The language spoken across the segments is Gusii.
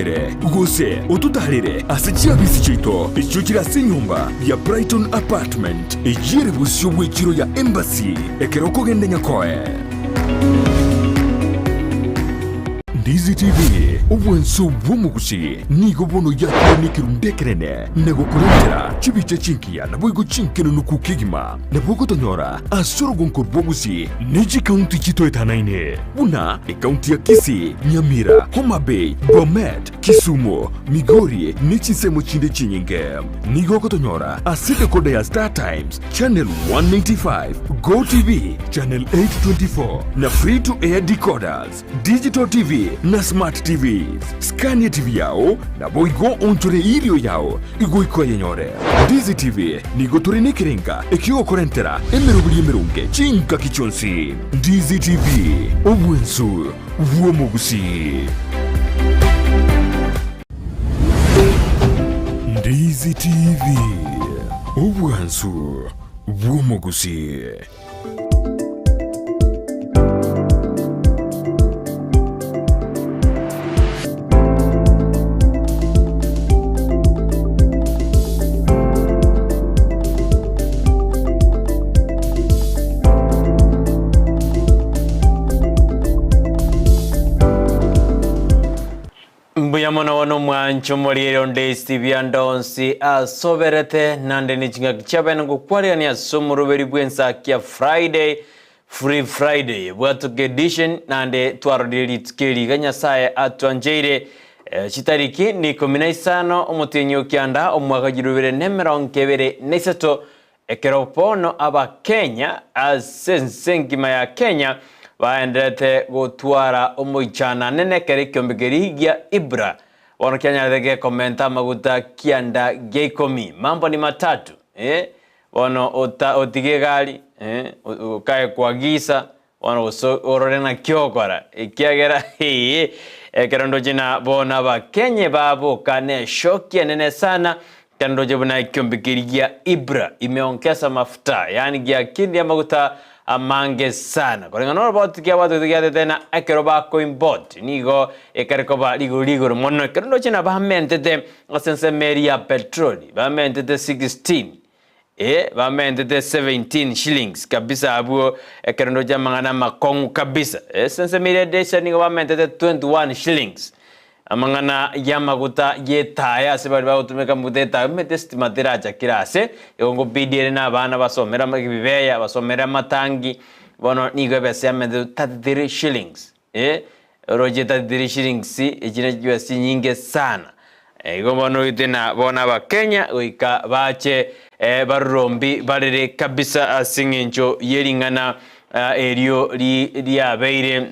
Ere, gose ototaarere ase chiabisi chiaito echio chire ase enyomba ya Brighton Apartment, eyio ere bosio bw'echiro ya Embassy ekero okogenda Nyakoe. Ndizi TV, obwanso bw'omogusi, nigo bono yakire nekerundu ekenene na gokorentera chibicha chingiya naboigo chinkenenuku kegima. Nabo ogotonyora ase orogonko rw'obosie ne chikaunti chitoetanaine buna ekaunti ya Kisii, Nyamira, Homa Bay, Bomet, Kisumu, Migori ne chinsemo chinde chinyinge. Nigo ogotonyora ase decoder ya Star Times, Channel 195, Go TV, Channel 824 na Free to Air decoders. Digital TV na Smart TVs. Skania TV yao, naboigo onchore erio yao igoika oyenyore. Ndizi TV nigo tore nekerenga ekiogokorentera emeroberi emeronge chingaki chionsi. Ndizi TV, obwensu bw'omogusii. Ndizi TV, obwansu bw'omogusii. Mbuya mono bono omwancho omoriere onde esibia ande onsi asoberete, nande ne chingaki chiabene ngokwarerania ase omoroberi bw'ensakia Friday, Free Friday, bwatuka edition, nande twarorire rituko eri iga Nyasaye atwancheire. Eh, chitariki ni ikomi na isano omotienyi o kianda omwaka jirubere na emerongo ebere na isato, Ekero bono Abakenya ase ense engima ya Kenya baenderete gotwara omoichanane nekero ekiombe keria gia Ibra bono kianyarete gekomenta amaguta kianda gia ikomi. Mambo ni matatu eh, bono ota otige egari eh, okae kuagisa Bono gose orore naki ogokora, ekiagera ee, ekero ndoche na bono abakenye baboka neshoki enene sana, ekero ndoche buna ekiombe keria gia Ibra imeongeza mafuta, yaani giakinire amaguta amange sana. Koreng'ana noroboti kiabwatete giatete na ekero bakoimport nigo ekare koba rigori rigoro mono. Ekero ndoche na bamentete ase ensemo eria ya petroli, bamentete 16 Ee, bamentete 17 shillings kabisa abwo ekero ndoche amang'ana amakong'u kabisa. Ase ensemo eria Edesha nigo bamentete 21 shillings. Amang'ana y'amaguta y'etaya ase baria bagotumeka amaguta y'etaya omanyete esitima teracha kera ase, igo ngobidi ere na abana basomere ebibeya, basomere amatangi, bono nigo ebesa yamentete 33 shillings. Ee, oroche 33 shillings echi nachio chibesa chinyinge sana. Igo bono oite na bono abakenya goika bache eh, barurombi barere kabisa ase eng'encho ye ring'ana erio riabeire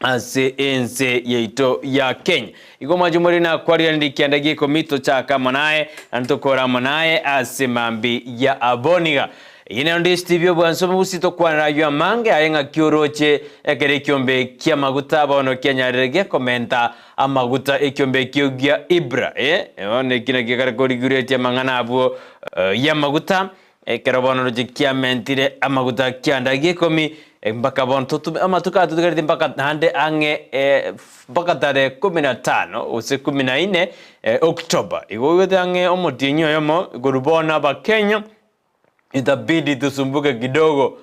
ase ense yaito ya Kenya. Igo mwanche more nakwariganirie kianda gia ikomi tochake amo naye naende tokore amo naye ase mambi ya aboniga. Eyio nero ndesitibie obwanso obogusi tokwanera ayio amange aye ng'aki oroche ekero ekiombe ki'amaguta bono kianyarire gekomenta amaguta ekiombe ekio gia Ibra. Eh, bono eki nakio kare koriguretie amang'ana abwo y'amaguta ekero bono roche kiamentire amaguta kianda gi'ikomi mpaka bono totume amatuko aya totigareti mpaka naende ang'e mpaka tarehe kumi na tano gose kumi na ine October. Igo oigwete ang'e omotienyi oyomo korwa bono abakenya Itabidi tusumbuke kidogo.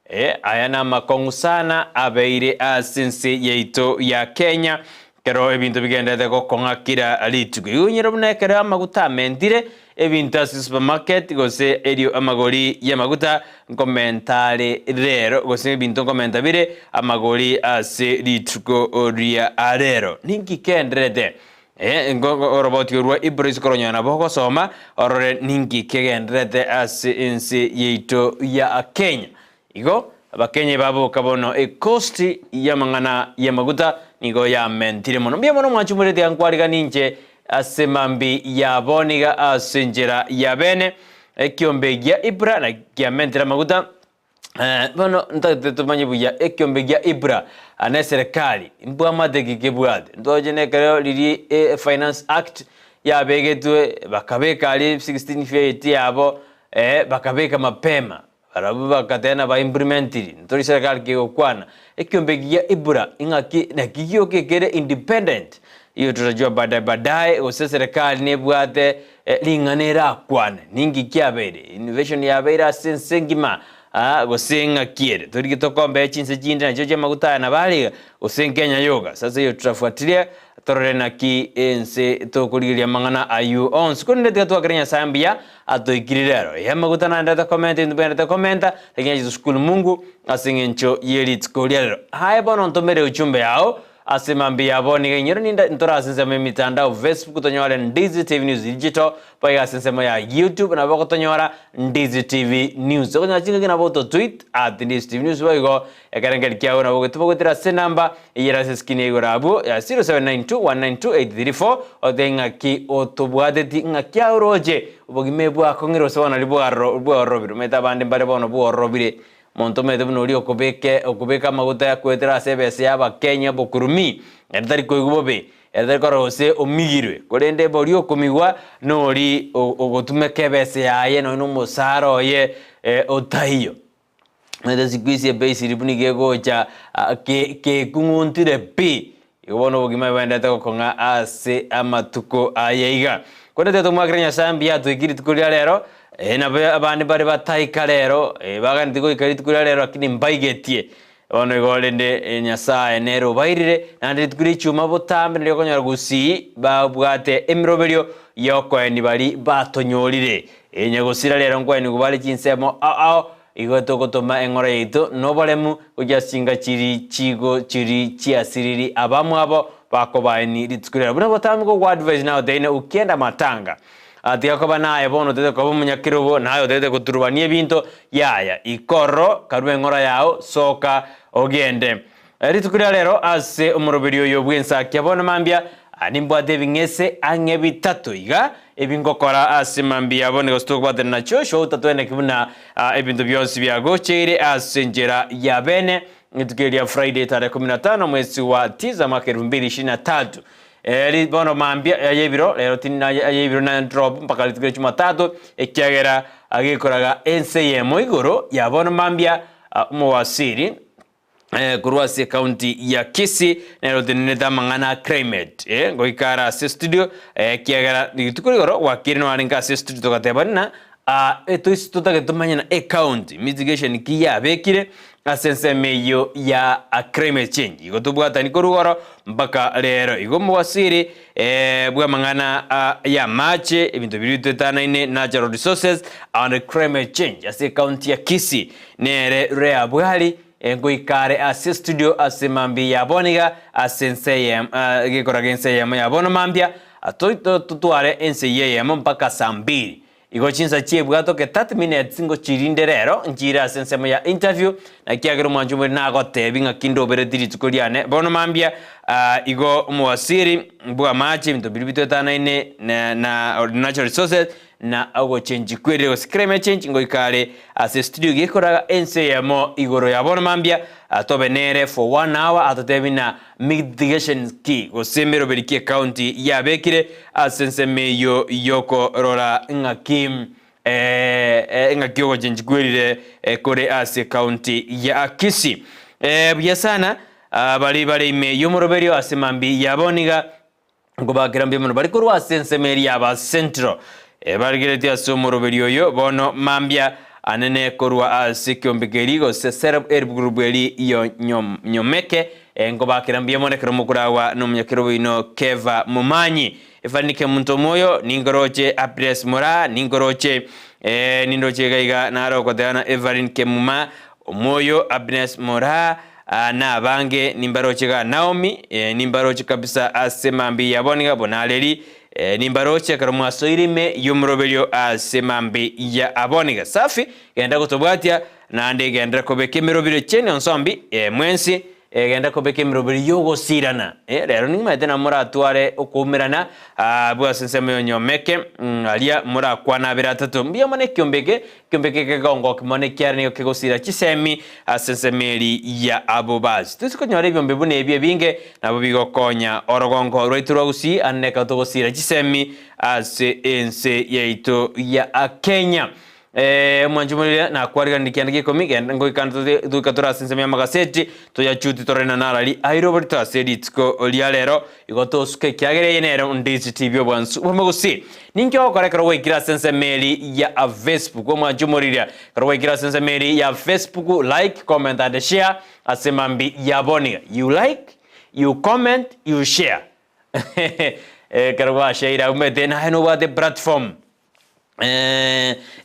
Eh, aya namakong'u sana abeire ase ense yaito ya Kenya ekero ebinto bigenderete gokong'a kira rituko. Igo onyore buna ekero amaguta amentire ebinto ase supermarket gose erio amagori y'amaguta nkomenta are rero gose ebinto nkomenta bire amagori ase rituko ria rero. Ninki kendererete? Ee, oroboti orwa Ibilisi koronyora nabo ogosoma orore ninki kegendererete ase ense yaito ya Kenya. Igo Abakenya baboka bono ecost y'amang'ana y'amaguta nigo yamentire mono. Mbuya mono mwanche omoreti ankwarigani inche ase mambi ya boniga ase enchera ya bene. Ekiombe gia Ibra na kiamentire amaguta. Bono ntagete tomanye buya ekiombe gia Ibra na eserekari mbwamate ki kebwate. Ntoche nekero riria e Finance Act yabegetwe bakabeka aria 16 VAT yabo bakabeka mapema barabwo bagateba naba implementiri ntori serikali kegokwana. Ekiombe eki gia Ibra ing'aki naki gioka ekere independent. Hiyo tutajua baadaye baadaye gose eserekari nebwate ring'ana erakwane ninki kiabeire innovation yabeire ase ense engima aa gose ng'aki ere torigie tokombee chinse chinde nachio chi'amaguta aya nabo are iga gose nkenya yoka sasa hiyo tutafuatilia torore naki ense tokorigereria amang'ana aywo onsi korende tiga twakere Nyasaye mbuya atoikiri rero eeh amaguta naendete komenta ebinto biaendete komenta lakini acha toshukuru Mungu ase eng'encho ye rituko ria rero. Aye bono ntomere ujumbe yao Ase mambia yabo nigo enyoro ninde ntore ase ensemo y'emitandao Facebook tonyore Ndizi TV News Digital boigo ase ensemo ya YouTube nabo ogotonyora Ndizi TV News. Okonyora chingaki nabo oto tweet at Ndizi TV News boigo ekerengerio kiago nabo ogetuma goetera ase enamba eyere ase eskrini ya igoro abwo ya 0792192834 otebe ng'aki otobwateti ng'aki aoroche obogima ebwakong'ire gose bono nario bwaroro bwororobire omanyete abande mbare bono bwororobire Monto omanyete buna oria okobeke okobeka amaguta goetera ase ebesa y'Abakenya bokurumi, ere tari koigwa bobe, ere tari korora gose omigirwe, korende boria okomigwa nori ogotumeka ebesa yaye nonya na omosara oye otaiyo. Omanyete siku hizi epayslip nigo egocha ke kekung'untire pi, igo bono obogima bwendete gokong'a ase amatuko aya iga. Korende tiga tomwakere Nyasaye mbuya atoikie rituko ria rero, nabo abande mbare bataika rero, baganetie goika rituko ria rero lakini mbaigetie. Bono igo rende Nyasaye nere obairire, naende rituko ria echuma botambe nario okonyora gusii babwate emeroberio y'okoenia baria batonyorire. Nyagosira rero nkoenigwa bare chinsemo ao ao, Igo togotoma eng'ora yaito noboremu gochia ase chinga chiri chigo chiri chiasiriri abamwabo bakobaeni rituko riabo. Buna botambe gokwa advice naye oteine ukienda matanga tiga koba naye bono otete koba omonyakerobo naye otete goturubania ebinto yaya ikorro karue eng'ora yao soka ogende. Rituko ria rero ase omoroberi oyo bw'ensakia bono mambia, nimbwate ebing'ese ang'e bitato iga, ebi ngokora ase mambia bono gose tokobwatana na Joshua otatweneki buna ebinto bionsi biagocheire ase enchera ya bene. Rituko eri ria Friday tarehe kumi na tano mwezi wa tisa mwaka elfu mbili ishirini na tatu. Eri bono mambia ay'ebiro rero tindi ay'ebiro na drop mpaka rituko ria Jumatatu ekiagera agekoraga ense eyemo igoro ya bono mambia omowasiri korwa ase ekaunti ya Kisii nere otenenete amang'ana a climate eh, ngoika are ase studio ekiagera rituko rigoro gwakire noarenge ase studio togateba ng'a ah, etoisi totagete tomanye ng'a ecounty mitigation ki yabekire ase ensemo eyio ya climate change igo tobwatani korwa igoro mpaka rero. Igo omowasiri bw'amang'ana y'amache ebinto biria bitwetanaine natural resources and climate change ase ecounty ya Kisii Nere Rehabwali ngoika are ase estudio ase mambia ya bono iga ase ense eyemo gekoraga ense eyemo ya bono mambia totware ense eyio eyemo mpaka saa mbiri. Igo chinsa chiebwatoke 30 minutes ngochirinde rero nchire ase ensemo ya interview naki agere omwanchi omweri nagotebi ng'aki ndobereti rituko riane bono mambia igo omowasiri bw'amache ebinto biria bitwetanaine na natural resources na ogochenchi kwerire gose climate change ngoika are ase studio gekoraga ense eyemo igoro ya bono mambia tobe nere for one hour atotebi na mitigations ki gose emeroberi ki ecounty yabekire ase ensemo eyio yokorora ng'aki ng'aki ogochenchi kwerire kore ase ecounty ya Kisii. Buya sana baria bare ime yomoroberio ase mambia ya bono iga. Nkobakera mbuya mono bare korwa ase ensemo eria y'aba Central ebarigeretie ase omoroberi oyo bono mambia anene korwa ase ekiombe keria gose Sereb Group eri yo Nyomeke. Nkobakera mbuya mono ekero mokoragwa nomonyakerobo oino Keva Momanyi. Efanike omonto omoyo ninkoroche Happiness Moraa ninkoroche nindoche iga iga naro ogoteba na Evelyn Kemuma omoyo Happiness Moraa Aa nabange nimbaroche iga Naomi, ee, nimbaroche kabisa ase mambia ya bono iga bonareri, ee, nimbaroche ekero mwasoire ime y'omoroberio ase mambia ya bono iga. Safi, genda gotobwatia, naende genderera kobeka emeroberio cheni onsombi, ee, mwensi, ee, genda kobeka emeroberio y'ogosirana. Ee, rero nimanyete nabo moratware okoumerana abwo ase ensemo y'onyomeke, aria morakwane abere atato. Mbuya mono ekiombe eke Ekeombe eke kegongoki mono ekiagera nigo kegosira chisemi ase ensemo eri ya abwo basi. Toise konyora ebiombe buna ebi ebinge nabo bigokonya orogongo rwaito rwa Gusii ande ekero togosira chisemi ase ense yaito ya Kenya. Omwanchi omoriri nakwariganirie kianda gia ikomi, genda ngoika goika tore ase ensemo y'amagaseti, toyachuti torore na narari aire oborito ase rituko ria rero, igo tosuke ekiagera eye nere Ondichi TV obwansu bw'omogusii. Ninki ogokora ekero gwaikire ase ensemo eri ya Facebook? Omwanchi omoriri, ekero gwaikire ase ensemo eri ya Facebook, like, comment and share ase mambi ya boniga. You like, you comment, you share. Ekero gwashaire abwo omanyete naye nobwate platform.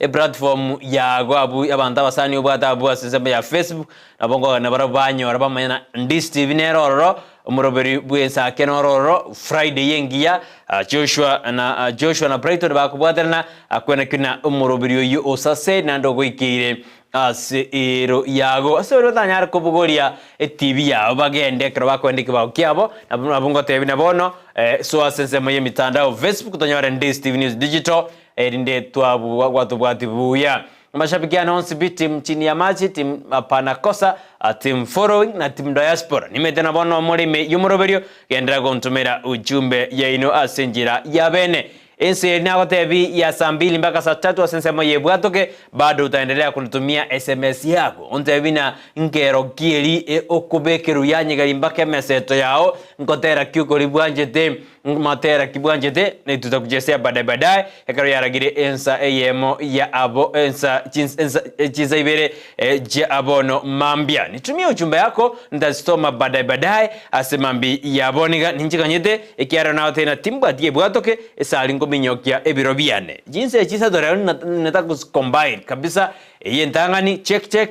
Eplatform yago abwo abanto abasani obwate abwo ase ensemo ya Facebook, nabo nkogenda barabwo banyora bamanye na Ndisi TV nere ororo, omoroberi bw'ensake noro ororo, Friday engiya, Joshua na Joshua na Brighton bakobwaterana, akwenekio na omoroberi oyio osase naende ogoikeire ase ero yago. Ase baria batanyare kobogoria etibi yabo bagende ekero bakoenda ekebao kiabo, nabo nabo ngotebia na bono, soa ase ensemo y'emitandao Facebook tonyore Ndisi TV News Digital, erinde twabua gwatobwati buya. Amashabiki ane onsi pi, team chini ya maji, team hapana kosa, team following na team diaspora. Nimete na bono more ime y'omoroberio, genderera gontomera ujumbe yaino ase enchera ya bene. Ense eri nagotebi ya saa mbili mpaka saa tatu ase ensemo y'ebwatoke, bado utaendelea kunitumia sms yako ontebi na nkero ki eri e okobekerwa yanyegeri mpaka emeseto yao, nkotera ki okori bwanchete, matera ki bwanchete, ne tutakuchezea baadaye baadaye, ekero yaragire ensa eyemo ya abo ensa chins ensa chinsa ibere chia bono mambia. Nitumie ujumbe yako ntazisoma baadaye baadaye ase mambi ya bono iga ninchiganyete Ekiagera nagoteebia ng'a timbwati ebwatoke, esari nkominyokia ebiro biane. Chinsa echi isato rero nataka gozicombine kabisa, eye entang'ani check check,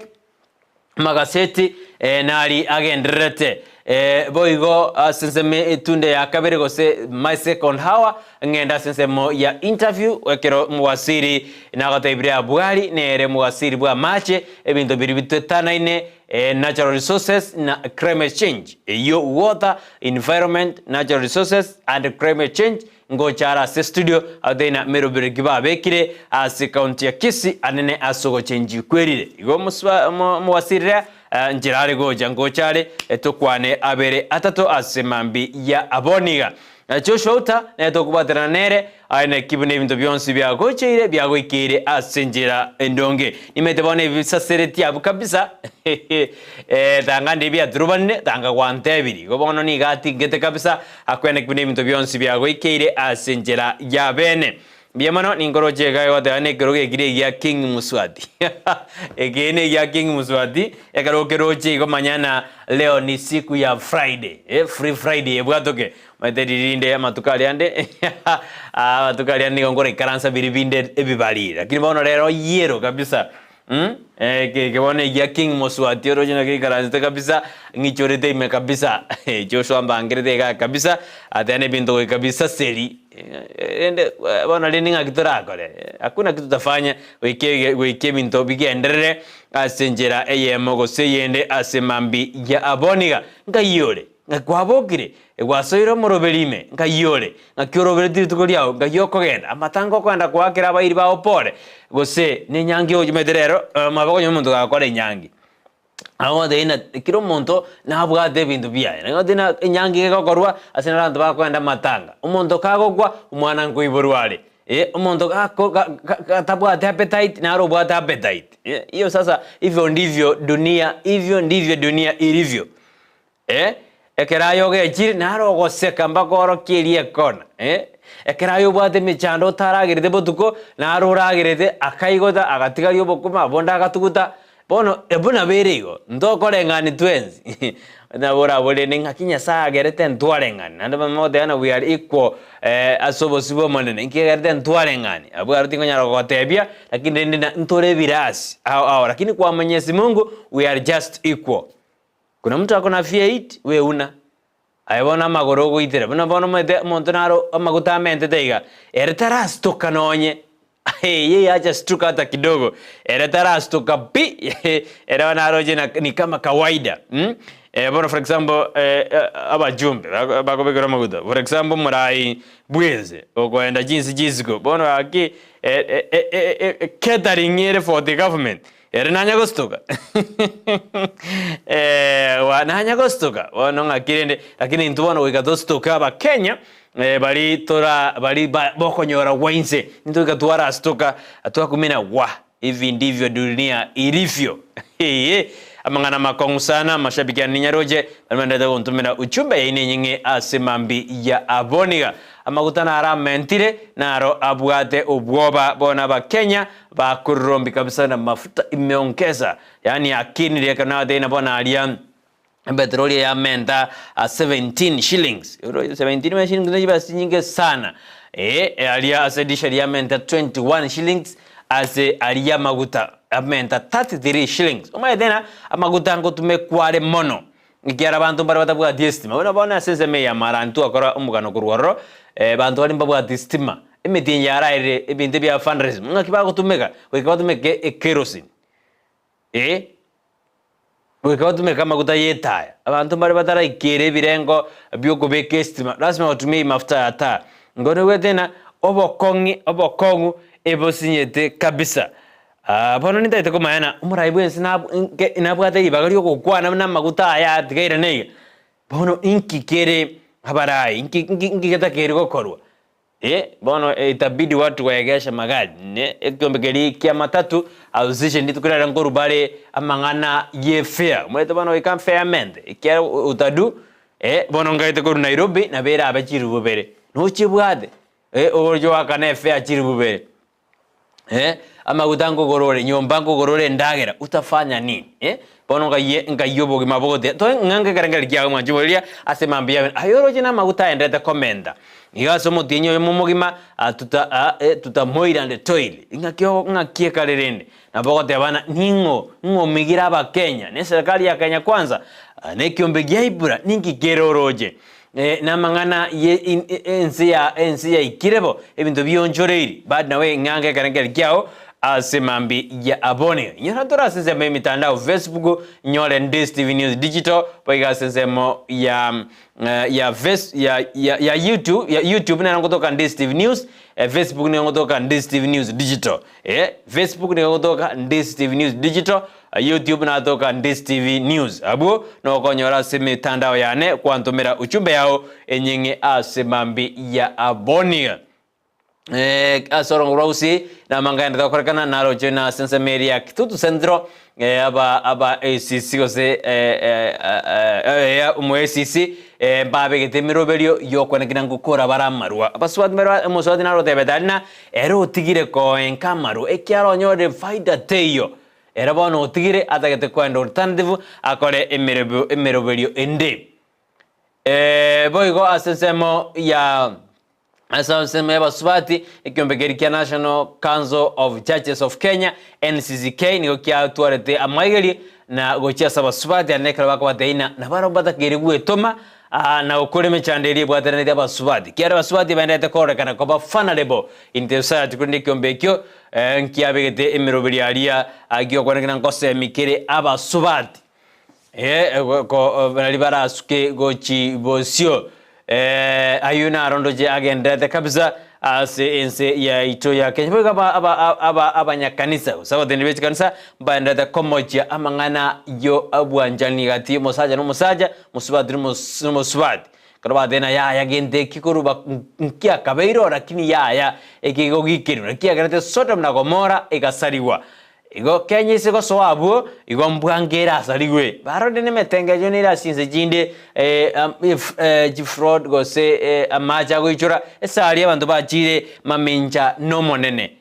amagaseti nari agendererete boigo ase ensemo etunde ya kabere gose my second hour, ng'ende ase ensemo ya interview ekero omowasiri nagotebirie abwari nere omowasiri bw'amache, ebinto biria bitwetanaine Natural resources na climate change, eyio water, environment, natural resources and climate change ngocha are ase studio agotebi na meroberi ki babekire ase county ya Kisii anene ase ogochenji kwerire. Igo omowasirire nchera are gocha ngocha are tokwane abere atato ase mambi ya aboniga. Joshua Outa nere tokobwaterana nere, aye naki buna ebinto bionsi biagocheire biagoikeire ase enchera endonge. Nimanyete bono ebisasereti abwo kabisa, tanga ndire biaturubanire, tanga gwantebirie. Igo bono nigo atingete kabisa, akwene naki buna ebinto bionsi biagoikeire ase enchera y'abeene. Mbuya mono, ninkoroche iga egoteba nekerogo ekire egia King Muswati. Eke negia King Muswati, ekero okeroche igo manya na leo ni siku ya Friday, eh, free Friday ebwatoke. Omanyete ririnde amatuko aria ande, amatuko aria nigo nkoraikaransa biria binde ebibariri, lakini bono rero yellow kabisa. Eke eke bono egia King Moswati oroche naki aikaransete kabisa, ng'ichorete ime kabisa, Joshua mbangerete igaa kabisa, ateba ebinto goika bisaseri, rende bono rende ng'aki torakore, hakuna kitu tutafanya goika ege goika ebinto bigenderere ase enchera eyemo gose eyende ase mambia ya abwo niga, nkai ore? Ng'aki kwabokire? Gwasoire omoroberi ime, nkai ore? Ng'aki orobereti rituko riao? Nkai okogenda? Amatanga okogenda koakera abairi bao pore, gose nenyangi ochomete rero, mwaba konyora omonto gagokora enyangi. Agotebia ng'a kera omonto nabwate ebinto biaye, naende gotebia ng'a enyangi egokorwa ase abanto bakogenda amatanga. Omonto kagokwa, omwana nkoiborwa are, omonto gako ga ga tabwati appetite naro obwate appetite, hiyo sasa hivyo ndivyo dunia hivyo ndivyo dunia ilivyo. Eh, ekero aye ogechire, naro ogoseka mpaka orokie eria ekona. Eh, ekero aye obwate emechando otaragerete botuko, naro oragerete, akaigota, agatigaria obokima, bonde agatuguta. Bono, abwo nabo ere igo, ntokoreng'ani twensi. Nabo orabore rende ng'aki Nyasaye agerete ntwareng'ani, naende bamanye goteba ng'a we are equal ase obosio bw'Omonene, inki egerete ntwareng'ani? Abwo aro tinkonyara gogotebia, lakini rende na ntore ebirasi ao ao, lakini kwa Mwenyezi Mungu we are just equal. Kuna mtu ako na V8 we una. Aye bono amagoro ogoitera buna bono omanyete omonto naro amaguta amentete iga, ere tarastuka nonye, yeye hajastuka hata kidogo, ere tarastuka pi, ere bono aroche na ni kama kawaida mh, bono for example abajumbe bakobekerwa amaguta, for example omorai bwense okoenda chinse chia isiko, bono gaki catering ere for the government. Ere nanya gostuka eh, nanya gostuka bono ng'aki rende, lakini intwe bono goika tostuke abakenya baria tora baria bokonyora gwa inse, intwe goika twarastuka twakumina gwa. Hivi ndivyo dunia ilivyo. Eeh, amang'ana amakong'u sana, amashabiki ane ninyaroche, baria bendete gontomera ujumbe yaino enying'e ase mambi ya aboniga. Amaguta naro amentire, naro abwate obwoba bono abakenya bakororombi kabisa na mafuta imeongeza, yaani akinire ekero nabatebia nabo naria Epetroli eyamenta 17 shillings, 17 shillings ne chibesa chinyinge sana, eh, aria ase dishari yamenta 21 shillings, ase aria amaguta amenta 33 shillings. Omanyete ng'a amaguta ngotumekwa are mono, ekiagera abanto mbare batabwati estima. Buna bono ase ensemo eye ya Marani twakora omogano korwa ororo, abanto baria mbabwati estima, emetienyi yaraerire ebinto ebia fundraising, ng'aki bagotumeka? Goika batumeke ekerosene. Ee, goika batumeke amaguta y'etaya. Abanto mbare bataraikera ebirengo bi'okobeka esitima, lasima batumie mafuta ya taa. Igo noigwete ng'a obokong'i obokong'u ebosinyete kabisa. Ah, bono nintagete komanya ng'a omorai bwensi nab nke nabwate ribaga ri'ogokwana buna amaguta aya atigaire niga. Bono inki kere abarai, inki inki inki getakeire gokorwa? Eh, bono itabidi watu waegeshe magari, ne ekiombe keria kia matatu ahusishe rituko riaria nkorwa bare amang'ana ye fare, omanyete bono goika fare amente, ekiagera utadu eh, bono ngaete korwa Nairobi nabo erabe chiribu bibere, nochibwate? Eh, oroche oakane efare chiribu bibere. Eh, amaguta nkogora ore, nyomba nkogora ore, endagera, utafanya nini? Eh, bono ngaiye ngaiye obogima bogote toe ng'a ngekerengererio kiago mwanche boria ase mambia yabe aye oroche na amaguta aenderete komenta iga ase omotienyi oyomo omogima ah, tuta ah, eh, tutamoira ande toil ing'aki ogo ng'aki ekare rende nabo ogoteba ng'a ning'o ng'o omigire abakenya na eserekari ya Kenya kwanza ah, na ekiombe gia Ibra ninki kere oroche Namang'ana ye ense ya ense yaikire bo, ebinto bionchoreiri, but nawe ng'ange ekerengererio kiao ase mambi ya abone. Inyora tore ase ensemo y'emitandao Facebook, nyore Ndisi TV News Digital, boigo ase ensemo ya ya face ya ya ya YouTube ya YouTube nero ngotoka Ndisi TV News, Facebook nigo ngotoka Ndisi TV News Digital. Eh, Facebook nigo gotoka Ndisi TV News Digital, YouTube natoka Ndisi TV News. Abwo nokonyora ase emetandao yane kwantomera ujumbe yao enyeng'e ase mambi ya abonia. Eh, ase orongo rwa Gusii namanga agenderete gokorekana naroche na ase ensemo eria ya Kitutu Central eh, aba aba ACC gose eh, eh, eh, eh, omo ACC eh, mbabegete emeroberio yokwenekina ngokora bare amarwa. Abasubati mbare omosubati naro otebete aria na Ere otigire koenka amarwa, ekiagera onyorire faida teiyo. Ere bono otigire atagete koenda alternative akore emerebo emeroberio ende. Boigo ase ensemo ya ase ensemo y'abasubati, ekiombe keria kia National Council of Churches of Kenya, NCCK, nigo kiatwarete amaigerio na gochia ase abasubati aria nekero bakobatebia ng'a nabarabwo batakeire gwetoma Aa na gokora emechando eria ebwatanetie abasubati, ekiagera abasubati baenderete kororekana koba vulnerable in the society, korende ekiombe ekio nkiabegete emeroberio aria giokwanekana nkosemi kere abasubati nari barasuke gochi bosio. Ayio naro ndoche agenderete kabisa ase ense yaito ya Kenya. Boigo aba aba aba abanyakanisa gose abateneneri be chikanisa mbaenderete komochia amang'ana yo obwanchani gati y'omosacha na omosacha, mosubati na omosubati. Ekero bateba ng'a yaya gento eki korwa nkiakabeire oo lakini yaya eke igo gikerwe, naki kiagerete Sodom na Gomora egasarigwa. Igo Kenya ase gosoa abwo, igo mbwango erasarigwe. Barore nemetengecho nere ase chinse chinde chifraud gose amache agoichora, ase aria abanto bachire mamincha n'Omonene.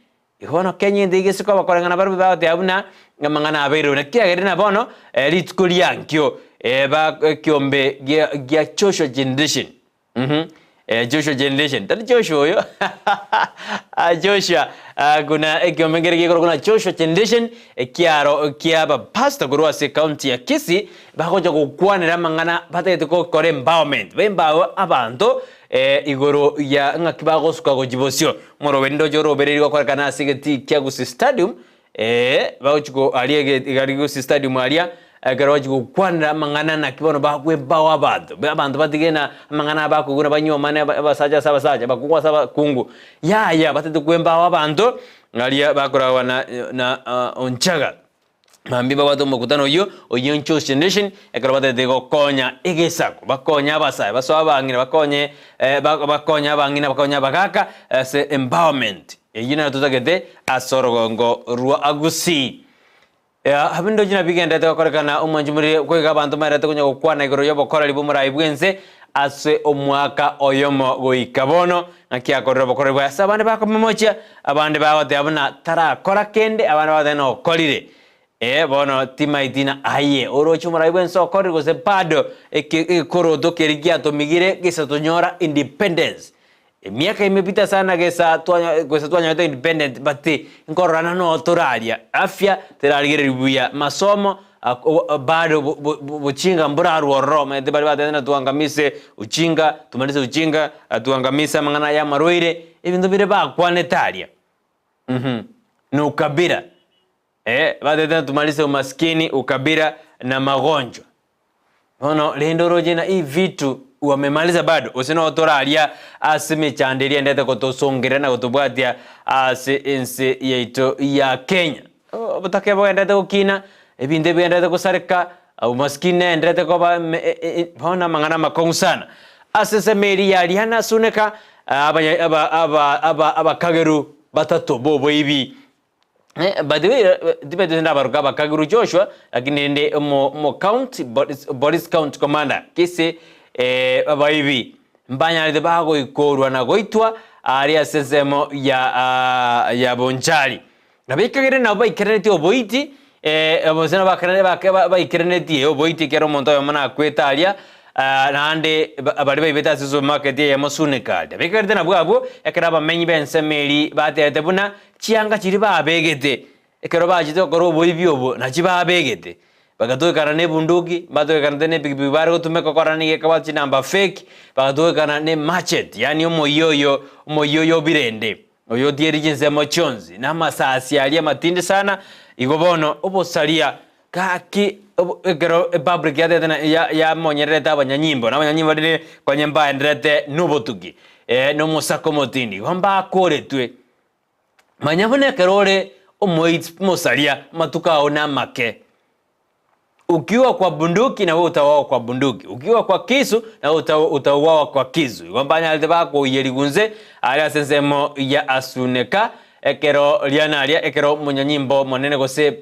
Igo bono Kenya ende iga ase koba koreng'ana barabwo bagoteba buna amang'ana abeire naki kiagerire na bono rituko riankio ba ekiombe gia Joshua Generation Joshua Generation tari Joshua oyo Joshua kuna ekiombe nkere gekorokwa buna Joshua Generation ekiaro kia abapastor korwa ase ecounty ya Kisii bagocha gokwanera amang'ana batagete gokora empowerment ba empower abanto Igoro ya ng'aki bagosuka gochia bosio. Omoroberi ndoche orobereiri gokorekana ase egetii kia Gusii Stadium, ee, bagochia ko aria ege aria Gusii Stadium aria, ekero bagochia gokwanera amang'ana naki bono bakwebao abanto, abanto batige na amang'ana aya bakoigwa na banyuomane aba abasacha ase abasacha, abakungu ase abakungu, yaya batete kwembao abanto, aria bakoragwa na na Onchaga. Mambia babwate omokutano oyio, oyio Nchos Generation, ekero batagete gokonya egesaku, bakonye abasae, basoe abang'ina, bakonye bakonye abang'ina, bakonye abagaka ase empowerment. Eyio nayo totagete ase orogongo rwa Gusii. Abwo ndoche nabigenderete gokorekana omwanchi morire goika abanto mbaerete konya gokwana igoro y'obokoreri bw'omorai bw'ense ase omwaka oyomo goika bono. Naki akorire obokoreri bwaye ase abande bakomomochia, abande bagoteba buna tarakora kende, abande bagoteba nokorire. Ee, bono timaeti na aye oroche omorai bw'ense okorire gose bado eke egekoroto keria giatomigire gesa tonyora independence. Emiaka emepita sana gesa twanya gose twanyorete independent but nkororana noo toraria afya terarigereria buya, masomo ako bado bo bo bochinga mborarwe ororo omanyete baria batebete ng'a tuangamise uchinga tumalize uchinga tuangamise amang'ana ya amarwaire, ebinto bire bakwanete aria mh na ukabila eh batebete ng'a tumalize umaskini, ukabila na magonjwa. Bono rende oroche ng'a hii vitu wamemaliza bado, gose noo toraria ase emechando eria endete gotosongereria na gotobwatia ase ense yaito ya Kenya. Obotake bogenderete gokina, ebinto ebigenderete gosareka, umaskini neenderete koba bono amang'ana amakong'u sana. Ase ensemo eria ya Rihanna Suneka, abanya aba aba aba abakageru batato boboibi By the way, tibeti ndabaroka abakageru Joshua, lakini rende omo omo county police, police county commander Kisii eh, abaibi mbanyarete bagoikorwa na goitwa aria ase ensemo ya ah, ya Bonchari. Na baikagere nabo baikerenetie oboiti eh, gose nabo bakerene bake baikerenetie oboiti ekero omonto oyomo nakwete aria Naende baria baibete ase supermarket eyemo Sunikad. Baikarete nabwo abwo ekero abamenyi b'ensemo eria bateete buna chianga chiria babegete ekero bachete gokora oboibi obwo nachi babegete. Bagatwekana na ebunduki, mbatwekanete na epikipiki bare gotumeka gokora nigo ekabwate chinamba fake, bagatwekana ne machete yaani omoyio oyo omoyio oyo obirende oyo otieri chinsemo chionsi na amasasi aria amatindi sana. Igo bono obosaria Gaki ekero epublic yatete na ya yamonyererete abanyanyimbo, na abanyanyimbo rire konya mbaenderete nobotuki eh, na omosako omotindi, igo mbakoretwe. Manya buna ekero ore omoiti omosaria, amatuko ao namake. Ukiwa kwa bunduki nawe utauawa kwa bunduki, ukiwa kwa kisu nawe utauawa kwa kisu. Igo mbanyarete bakoiyerigwa inse aria ase ensemo ya Asuneka, Ekero riana aria ekero omonyanyimbo omonene gose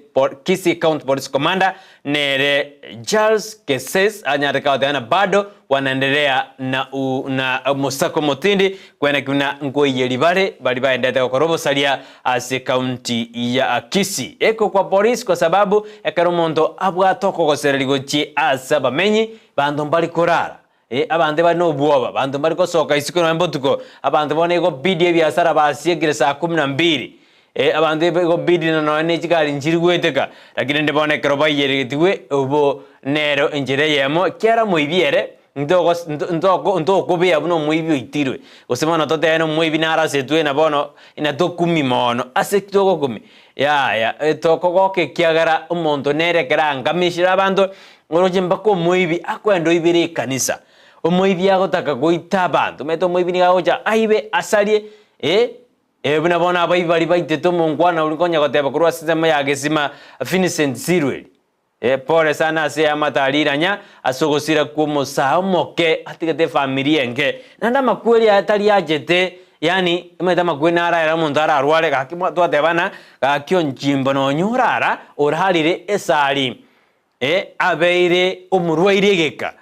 Kisii County Police Commander nere Charles Keses anyarete goteba ng'a bado wanaendelea na na omosako omotindi kwene buna nkoiyeria bare baria baendete gokora obosaria ase county ya Kisii. Eko kwa police kwa sababu ekero omonto abwate okogosereria gochia ase abamenyi banto mbari korara Ee, abanto ebare nobwoba, abanto mbare gosoka isiko nonya botuko, abanto bono egobidi ebiasara basiekire saa kumi na mbili, ee, abanto ebe egobidi na nonya ne chigari nchiri goeteka, lakini rende bono ekero baiyeregetigwe, obo nero enchera eyemo, ekiagera omoibi ere, ntogos nto ntoko ntokobea buna omoibi oitirwe, gose bono totebe na omoibi narasetwe na bono inatokumia mono, ase ki togokumia? Yaya, tokogoka ekiagera omonto nere ekero aangamishire abanto, oroche mpaka omoibi akoenda oibere ekanisa. Omoibi agotaka goita abanto, omanyete omoibi nigo agocha aibe, asarie, eh, eh, buna bono abaibi baria baitete omonkwana oria nkonya goteba korwa ase ensemo ya Gesima Vincent Sirweri. Eh, pole sana ase eamate aria Iranya ase ogosira kw'omosae omoke atigete efamiri enke. Naende amakweri aya tari achete yaani omanyete amakweri naraere omonto ararware gaki twatebana gaki onchimbo nonya orara orarire esari eh, abeire omorwaire egeka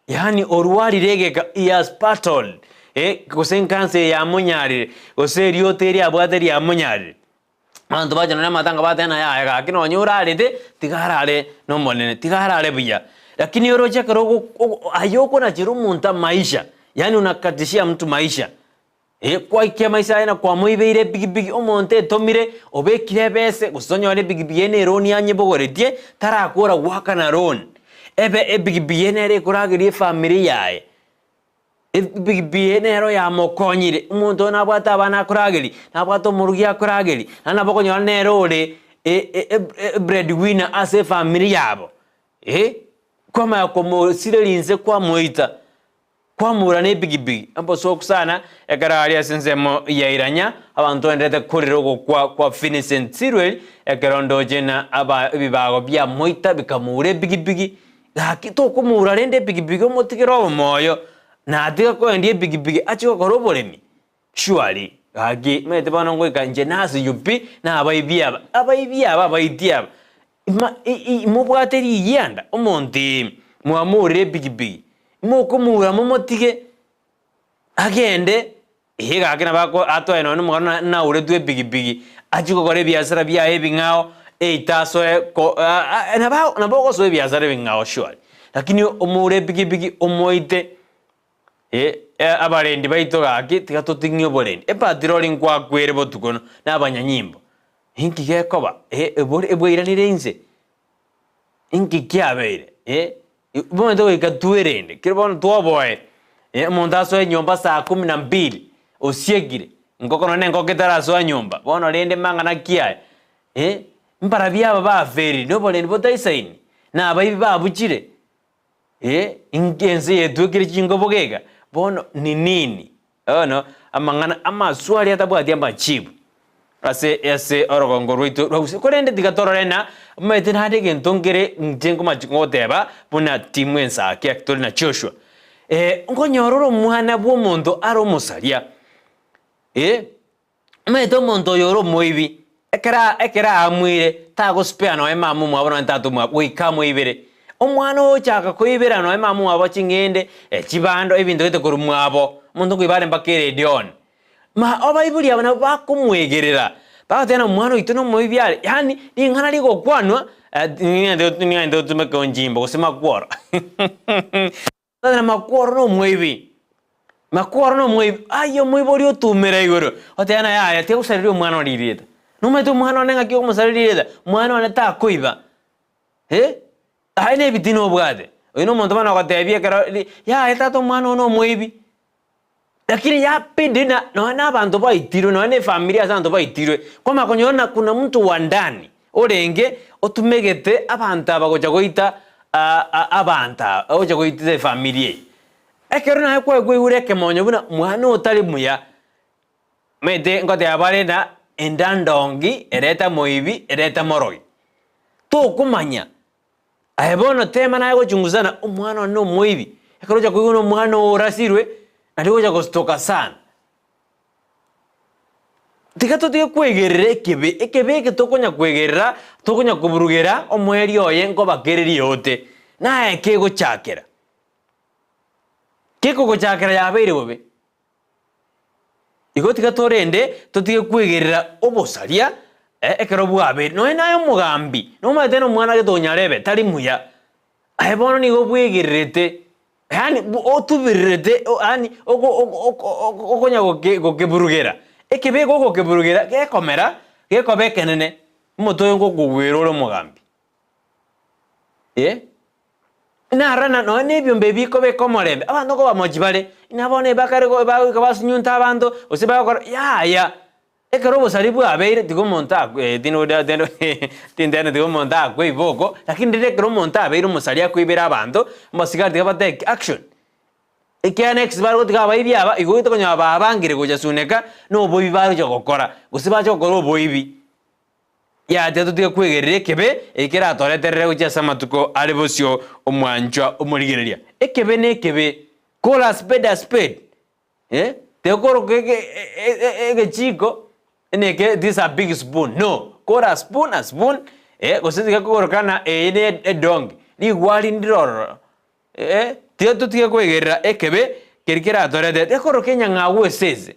yaani orwarire egeka he has battled eh, gose enkansa eye yamonyarire gose erioto eri abwate riamonyarire. Abanto bacha nonya amatanga bateba ng'a yaya gaki nonya orarete, tiga arare nomonene, tiga arare buya. Lakini oroche ekero ogo ogo aye okonachera omonto amaisha, yaani unakatishia mtu maisha, eh, kwaikia amaisha aye na kwamoibeire epikipiki, omonto etomire, obekire ebese, gose onyore epikipiki eye na eloan anyebogoretie, tarakora goakana loan. Ebe epikipiki eye nere ekorageria efamiri yaye. Epikipiki eye nero yamokonyire, omonto oyo nabwate abana akorageria, nabwate omorugi akorageria, naende nabo okonyora nere ore e breadwinner ase efamiri yabo eh, kwamanya komosireria inse kwamoita, kwamoura na epikipiki, obosoku sana ekero aria ase ensemo ya Iranya, abanto baenderete korera ogokwa kwa Vincent Sirweri, ekero ndoche na aba ebibago biamoita bikamoura epikipiki, Gaki tokomoura rende epikipiki omotigere omoyo, na atiga koendia epikipiki achie gokora oboremi? Surely. Gaki, omanyete bono ngoika inche nase pi, na abaibi aba, abaibi aba abaiti aba, ima i i mobwate rigianda, omonto ime, mwamourire epikipiki, mokomoura momotige agende, eeh gaki nabo ako atoe nonye na omogano na nauretwe epikipiki, achie gokora ebiasara biaye ebing'ao, eita asoe ko aa nabo nabo ogosoa ebiasara ebing'ao surely, lakini omoure epikipiki omoite. Abarendi baito gaki, tiga toting'ie oborendi. Epatirori nkwakwere botuko na abanyanyimbo. Inki gekoba? Ebwairanire inse. Inki kiabeire? Omanyete goika twerende, kero bono twoboe, omonto asoe nyomba saa kumi na mbili, osiekire, engoko nonye na engoko etarasoa nyomba, bono rende mang'ana ki aya? Mbarabwo aba baferiri, na oborendi botaisaini, na abaibi babuchire. Ee, inki ense yetwekire chingobo gega? Bono ni nini? Bono amang'ana amaswali atabwati amachibu ase ase orogongo rwaito rwa Gusii. Korende tiga torore ng'a omanyete naende egento nkere inche nkomachi goteba buna timu ensake tore na Joshua. Nkonyora ore omwana bwa omonto are omosaria, eh. Omanyete omonto oyo ore omoibi, ekero ekero aamuire, tagospea nonya mama omwabo nonya tata omwabo, goika amoibere. Omwana ogochaka koibera nonya mama omwabo ching'ende, chibando, ebinto gete korwa mwabo, omonto nkoiba are mpaka eredio one. Ma abaibori aba nabo bakomwegerera, bagoteba ng'a omwana oito nomoibi are, yaani ring'ana rigokwanwa, ning'ende otumeke onchimbo gose makworo. Totebe makworo nomoibi, makworo nomoibi, aye omoibi oria otumera igoro, otebe ng'a yaya tiga gosareria omwana one rieta. Nomanyete omwana one ng'aki okomosareria rieta? Omwana one takoiba, eh, aye na ebitina obwate, oyo na omonto bono ogotebia ekero ri yaya tata omwana one omoibi. Lakini yabidi na nonya na abanto baitirwe, nonya na efamiri ase abanto baitirwe, kwamanya konyora na kuna mtu wa ndani orenge otumegete abanto aba gocha goita abanto aba, ogocha goita efamiri eye. Ekero naye kwaye kwaigure ekemonyo buna mwana otari muya, omanyete ngoteba bare na enda ndongi ereta moibi ereta morogi. Tokomanya Aye bono tema naye gochungusana, omwana one nomoibi, ekero ocha koigwa nomwana oo orasirwe, naende ogocha gostoka sana. Tiga totige kwegerera ekebe, ekebe eke tokonya kwegerera, tokonya koburugera omoerio oye nkoba kere riote, naye kegochakera. Kekogochakera yabeire bobe. Igo tiga torende totige kwegerera obosaria ekero bwabeire. Nonya naye omogambi, nomanyete nomwana gete onyarebe, tari muya. Aye bono nigo bwegererete, yaani otubererete yaani okonya gokeburugera. Ekebe gogokeburugera gekomera, gekoba ekenene, omote oyo ngokogwera ore omogambi. Narora na nonya nebiombe ebi bikobeka omorembe, abanto nkobamochi bare, ng'a bono ebakare go bagoika basunyunte abanto, gose bagokora yaya. Ekero obosari bwabeire tiga omonto akwe tinteba tiga omonto akwe iboko, lakini rende ekero omonto abeire omosari akoibera abanto, abasigari tiga ba take action. Ekiagera next bare gotiga abaibi aba, igo ogoeta konyora babangire gocha suneka, na oboibi baroche gokora, gose bache gokora oboibi. Yaya tiga totige kwegerera ekebe eki keratoreterere gochia ase amatuko are bosio omwanchwa omorigereria. Ekebe nekebe, call a spade a spade, eh, tiga koroka ege egechiko neke this a big spoon, no, call a spoon a spoon, eh, gose tiga koroka ng'a eye ne edongi, rigwari ndire ororo, eh, tiga totige kwegerera ekebe keria keratoretere, tiga koroka enyang'au esese,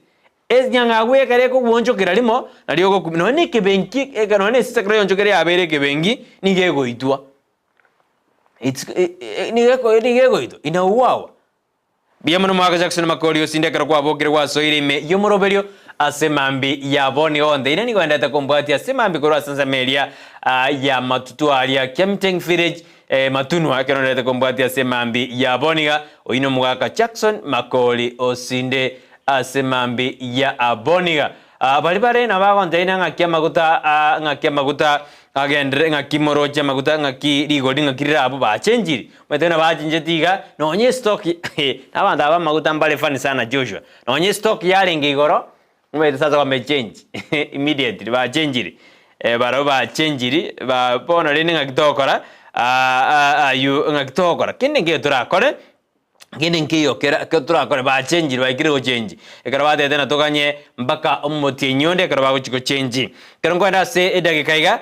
Enyang'au ekero ekogwonchokera rimo, nario ogokumia. Nonya na ekebenki, eke nonya na esese ekero yaonchokire yabeire ekebenki, nigo egoitwa. It's nigo eko nigo egoitwa, inauawa. Mbuya mono Omogaka Jackson Makori osinde ekero kwabokire gwasoire ime y'omoroberio ase mambi ya bono igo gonteire nigo endete kombwatia ase mambi korwa ase ensemo eria ya matutu aria Kiamteng Village Matunwa ekero ondete kombwatia ase mambi ya bono iga oyio nomogaka Jackson Makori osinde Ase mambi ya aboniga. Baria bare nabagonteina ng'aki amaguta ng'aki amaguta agenderere ng'aki moroche amaguta ng'aki rigori ng'aki rire abwo bachenchiri. Omanyete buna bachencheti iga nonye estock na abanto aba amaguta mbare funny sana Joshua. Nonye estock yarenge igoro omanyete sasa bamechenji immediately bachenchiri barabwo bachenchiri ba bono rende ng'aki togokora aywo ng'aki togokora kende nkeiyo torakore. Kende nkeiyo kera ekero torakore bachenchire baikire gochenchi. Ekero batebete ng'a toganye mpaka omotienyi onde ekero bagochia gochenchi. Ekero nkoenda ase edageka iga,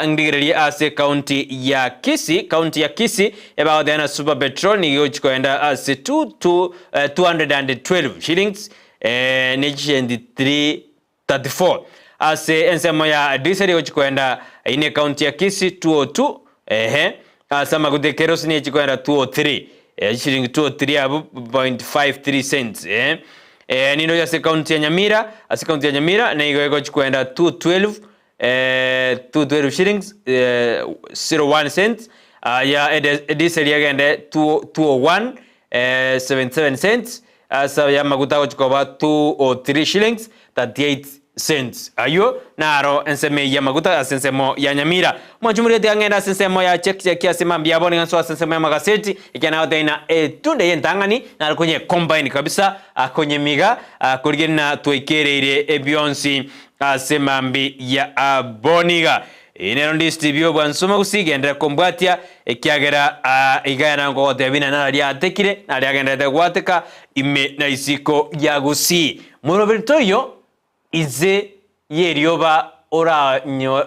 ndigererie ase ecounty ya Kisii, county ya Kisii, ebagoteba ng'a super petrol nigo egochia koenda ase two two 212 shillings ne chisenti 334. Ase ensemo ya diesel egochia koenda eye ne ecounty ya Kisii 202 ehe, ase amaguta e kerosene egochia koenda 203 chishilingi 203 abwo point 53 cents eh. Ninde ase ecounty ya Nyamira, ase ecounty ya Nyamira nigo egochia koenda 212 212 shillings 01 cents, aya ediesel egende 201 77 cents, Ase aya amaguta agochia koba 203 shillings 38 cents. Ayio naro ensemo eyio y'amaguta ase ensemo ya Nyamira. Omwanchi omoria tiga ng'ende ase ensemo ya cheki cheki ase mambia abo niga nsoe ase ensemo y'amagaseti ekiagera nagotebia ng'a etunda eye entang'ani nare konye combine kabisa konyemiga korigereria ng'a twaikereire ebionsi ase mambia ya abo niga. Eye nero ndisiti bi'obwansu gose igenderere kombwatia, ekiagera iga yana nkogotebia ng'a naria atekire, naria agendererete gwateka ime na isiko ya gusii. Moroberi toiyo inse y'erioba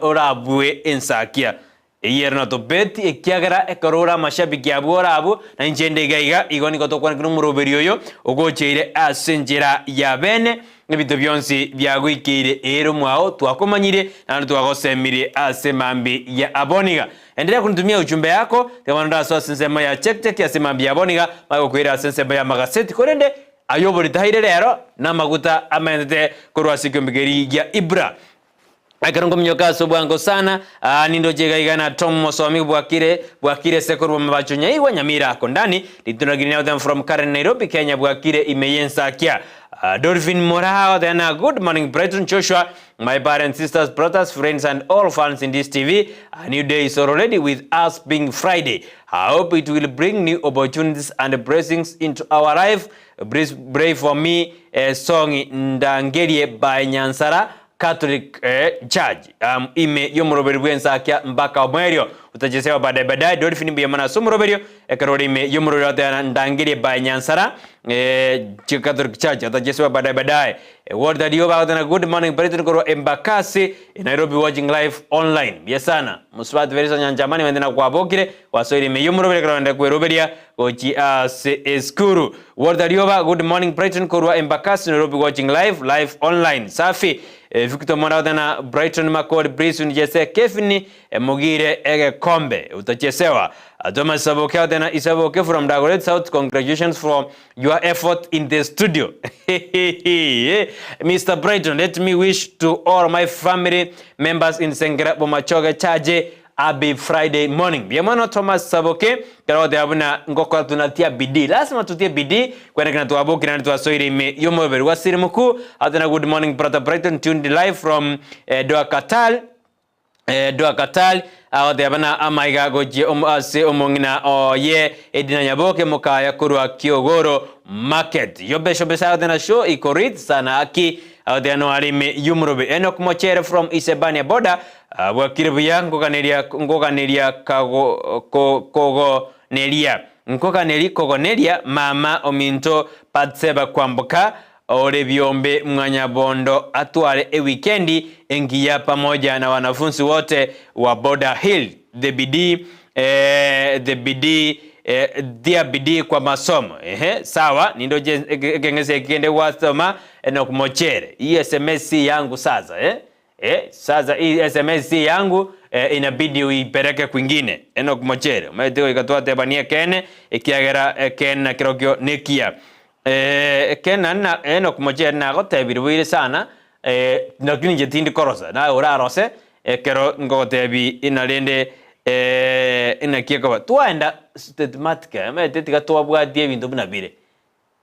orabue ensakia. Eyio ere notobeti, ekiagera ekero ore amashabiki abwo ore abwo, na inche inde iga iga, igo nigo tokwanekire nomoroberi oyo ogocheire ase enchera ya bene, Ebinto bionsi biagoikeire ere omwao twakomanyire, naende twagosemirie ase mambia ya aboniga. Enderea konitumia ujumbe yako, tiga bono ndasoe ase ensemo ya check check ase mambia ya aboniga, manye gokoira ase ensemo ya amagaseti, korende ayio oboritahaire rero namaguta amentete korwa ase ekiombe keria gia Ibra. Ekero nkominyoka ase obwango sana, aa nindoche iga iga na Tom mosomi bwakire bwakire ase korwa mabacho nyaigwa Nyamira Kondani Ritunda Green them from Karen Nairobi Kenya bwakire ime y'ensakia uh, Dolphin Moraa then uh, good morning Brighton Joshua my parents sisters brothers friends and all fans in this TV a new day is already with us being Friday I hope it will bring new opportunities and blessings into our life please pray for me a song Ndangerie by Nyansara Catholic Church ime y'omoroberi bw'ensakia mpaka omoerio otachesewa baadaye baadaye Dolphin mbuya mono ase omoroberio ekero ore ime y'omoroberi oteba ndangerie by Nyansara Catholic Church otachesewa baadaye baadaye Walter Rioba agoteba good morning Brighton korwa Embakasi Nairobi watching live online mbuya sana Mosubati Verisa Nyancha Amani omanyete nakwabokire gwasoire ime y'omoroberi ekero ogende kweroberia gochi ase esukuru. Walter Rioba, Good morning Brighton korwa Embakasi Nairobi watching live live online. Safi. Eh, Victor Mwanda gotena Brighton Makori Brisbane Jesse Kevin eh, Mugire egekombe utachesewa. Ah, Thomas Saboke gotena Isaboke from Dagoret South congratulations for your effort in the studio. Mr. Brighton let me wish to all my family members in Sengera Bomachoge Charge Happy Friday morning. Mbuya mono Thomas Saboke, ekero ogoteba buna ngokora tunatia bidii. Lasima tutie bidii kwenekana twabokire naende twasoire ime y'omobere. Wasiri Mukuu atena good morning brother Brighton tuned live from eh, Doha Qatar. Eh, Doha Qatar agoteba buna amaiga gochia om, ase omong'ina oye Edina Nyaboke mokaya korwa Kiogoro Market. Yobe Shobesa agotena show iko rit sana aki agoteba no are ime y'omorobe. Enock Mochere from Isebania border Bwakire buya nkoganeria nkoganeria kago ko kogoneria nkoganeri kogoneria mama ominto Batseba kwamboka ore biombe mwanyabondo atware ewikendi engiya pamoja na wanafunzi wote wa Border Hill the bidii eh, the bidii eh, thia bidii kwa masomo ehe sawa nindoche ekeng'ese eki kende gwasoma Enock Mochere hii sms si yangu sasa eh Eh, sasa hii sms si yangu eh, inabidi uipeleke kwingine. Enock Mochere, omanyete goika twatebania ekeene ekiagera ekeene nakerokio nekiya. Eh, ekeene naende na Enock Mochere nagotebirie boire sana eh, lakini inche tindi korosa, naye orarose ekero ngogotebi ina rende eh, inaki ekoba. Twaenda systematically, omanyete tiga twabwatia ebinto buna bire.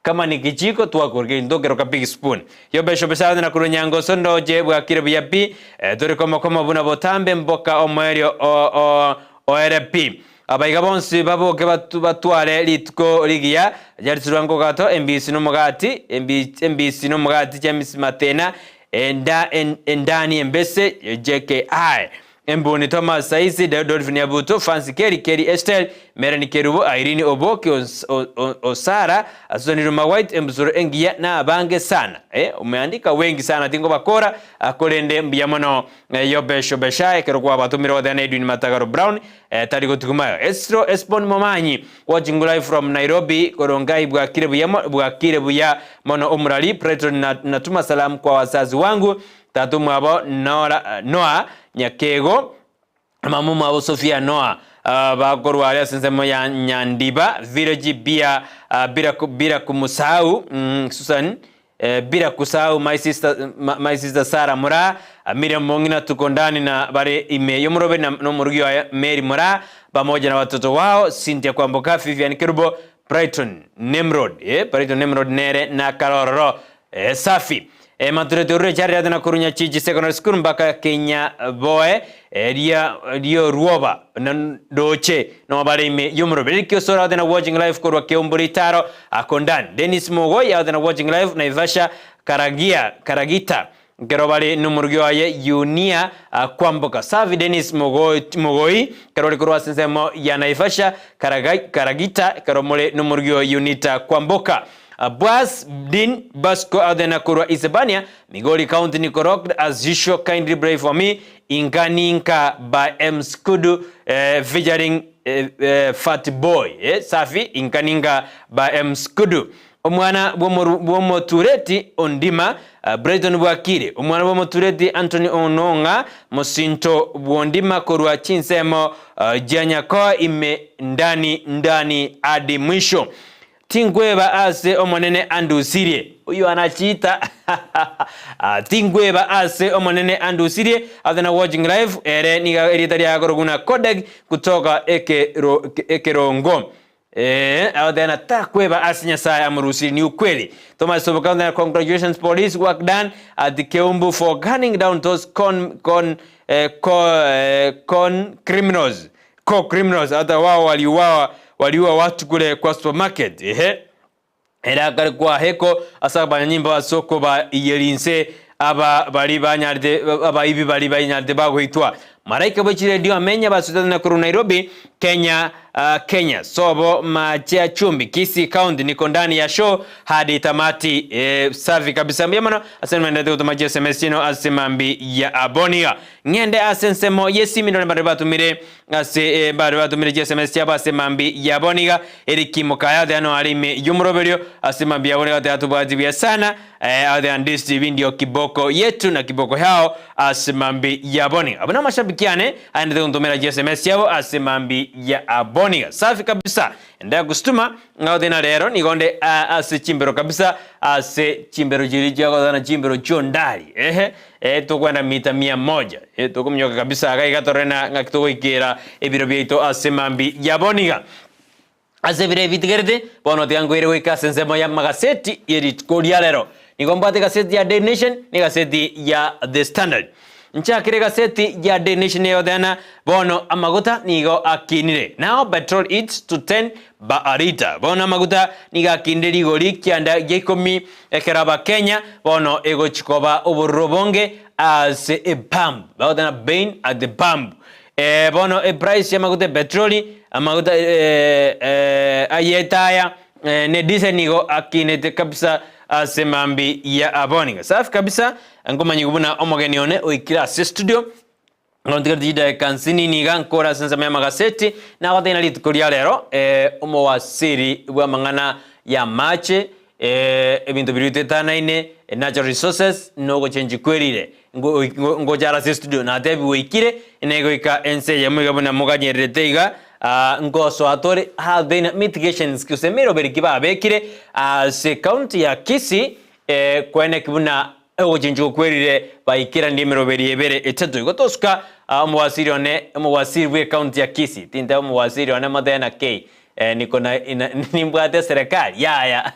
Kama ni kichiko twakorika into keroka big spoon. Yobesho besande na korwa nyangoso ndoche bwakire buya pi eh, tore komokomo buna botambe mboka omoerio o, o, oere pi. Abaiga bonsi baboke batu, batware rituko rigiya Jarisirwa nkogato embisi nomogati embi, embisi nomogati James Matena enda, en, endani embese JKI. Embuni Thomas Saisi, Dolphin Nyabuto, Fancy Keri, Keri Estel, Melanie Kerubo, Irene Oboke, Osara, Susan Iruma White, Embusuro Engiya na abange sana. Eh, umeandika wengi sana tingobakora korende mbuya mono Yobesh Obeshai ekero kwabatomire goteba na Edwin Matagaro Brown tari gotugumayo. Esro Esbon Momanyi watching live from Nairobi Korongai bwakire buya bwakire buya mono omorari Preton natuma salamu kwa wazazi wangu Tata omwabo Nora, Noa Nyakego, na mama omwabo Sofia Noa, bakorwa aria ase ensemo ya Nyandiba village bia bila, bila kumusahau Susan bila kusahau my sister, my sister Sarah Muraa, Miriam Mong'ina tuko ndani na bare ime y'omoroberi na nomorugi oye Mary Muraa pamoja na watoto wao Cynthia Kwamboka, Vivian Kerubo, Brighton Nimrod, Brighton Nimrod nere nakarororo Safi. Ematureti orure Chariati na korwa Nyachichi Secondary School mpaka Kenyaboe eria ri'orwoba na ndoche noo bare ime y'omoroberi. Eric Osoro out na watching live korwa Keumbu Ritaro Akondan. Dennis Mogoi out na watching live Naivasha Karagia Karagita nkero bare nomorugi oye Yunia Kwamboka. Safi Dennis Mogoi Mogoi ekero ore korwa ase ensemo ya Naivasha Karagita ekero more nomorugi oye Yunita Kwamboka. Boaz Dean Basco Athena korwa Isebania, Migori County Niko Rocked as usual kindly pray for me Inka Ninka by M Skudu featuring Fat Boy Safi Inka Ninka by M Skudu Omwana bw'omotureti Ondima Brighton Bwakire Omwana bw'omotureti Anthony Onong'a Mosinto bw'Ondima korwa chinsemo chia Nyakoa ime ndani ndani hadi mwisho Tinkweba ase Omonene andusirie. Oyio anachiita Tinkweba ase Omonene andusirie After watching live ere nigo erieta riaye akorokwa buna Kodeg kutoka ekero ekerongo eh agoteba takweba ase Nyasaye amorusirie ni ukweli Thomas Soboka agoteba congratulations police work done at Keumbu for gunning down those con con eh, co, eh, con criminals Co criminals hata wao waliuawa waliua watu kule kwa supermarket ehe ere akare kwa heko ase abanyanyimbo ase okobaiyeri inse aba bari banyarete abaibi bari banyarete bagoitwa Maraika bwe chiredio amenya basutete na korwa Nairobi Kenya uh, Kenya sobo mache chumbi Kisii County niko ndani ya show hadi tamati eh, safi kabisa mbuya mono ase nimendete gotoma chi SMS chino ase mambi ya abonia Ng'ende ase ensemo y'esimi ndore mbaria batumire ase mbaria batumire chiSMS chiabo ase mambi yabo niga Eric Mokaya oteba no are ime y'omoroberio ase mambi yabo niga oteba tobwati buya sana eh, oteba Ndisi ndio kiboko yetu na kiboko yao ase mambi yabo niga abwo namashabiki ane aendete gontomera chiSMS chiabo ase mambi ya abo niga safi kabisa Enderea gosituma ng'a ote na rero nigo onde ase chimbero kabisa ase chimbero chiria chiagotana chimbero chiondari ehe eh, tokwenda mita mia moja eh, tokominyoka kabisa iga iga torore na ng'aki togoikera ebiro biaito ase mambi yabo niga ase ebiro ebi bitigerete bono tiga nkoire goika ase ensemo y'amagaseti ye rituko ria rero. Nigo mbwate egaseti ya Daily Nation na egaseti ya The Standard. Nchakire egaseti ya Daily Nation egoteana bono amaguta nigo akinire. Now petrol hits to 10 ba a litre. Bono amaguta nigo akinire rigori kianda gia ikomi ekero abakenya bono egochi koba obororo obonge ase epump. Bagoteba pain at the pump. Eh, bono eprice y'amaguta epetroli, amaguta ay'etaya ne diesel nigo akinete kabisa ase mambi ya aboni. Safi kabisa, nkomanyigwa buna omogeni one oikire ase studio ngontigarete chidakika nsinini iga nkore ase ensemo y'amagaseti nagotebia na rituko ria rero eh, omowasiri bw'amang'ana y'amache eh, ebinto biria bitwetanaine natural resources nogochenchi kwerire ngocha are ase estudio natebiwe oikire negoika ense eyemo iga buna moganyererete iga ah, ngosoa tore have mitigations gose emeroberi ki babekire ase county ya Kisii eh, kweneki buna ogochenchigwa okwerire baikeranie emeroberi ebere etato. Igo tosuka ah, omowasiri one omowasiri bwe county ya Kisii tinteba omowasiri one motebe na K eh, niko na ina nimbwate eserekari yaya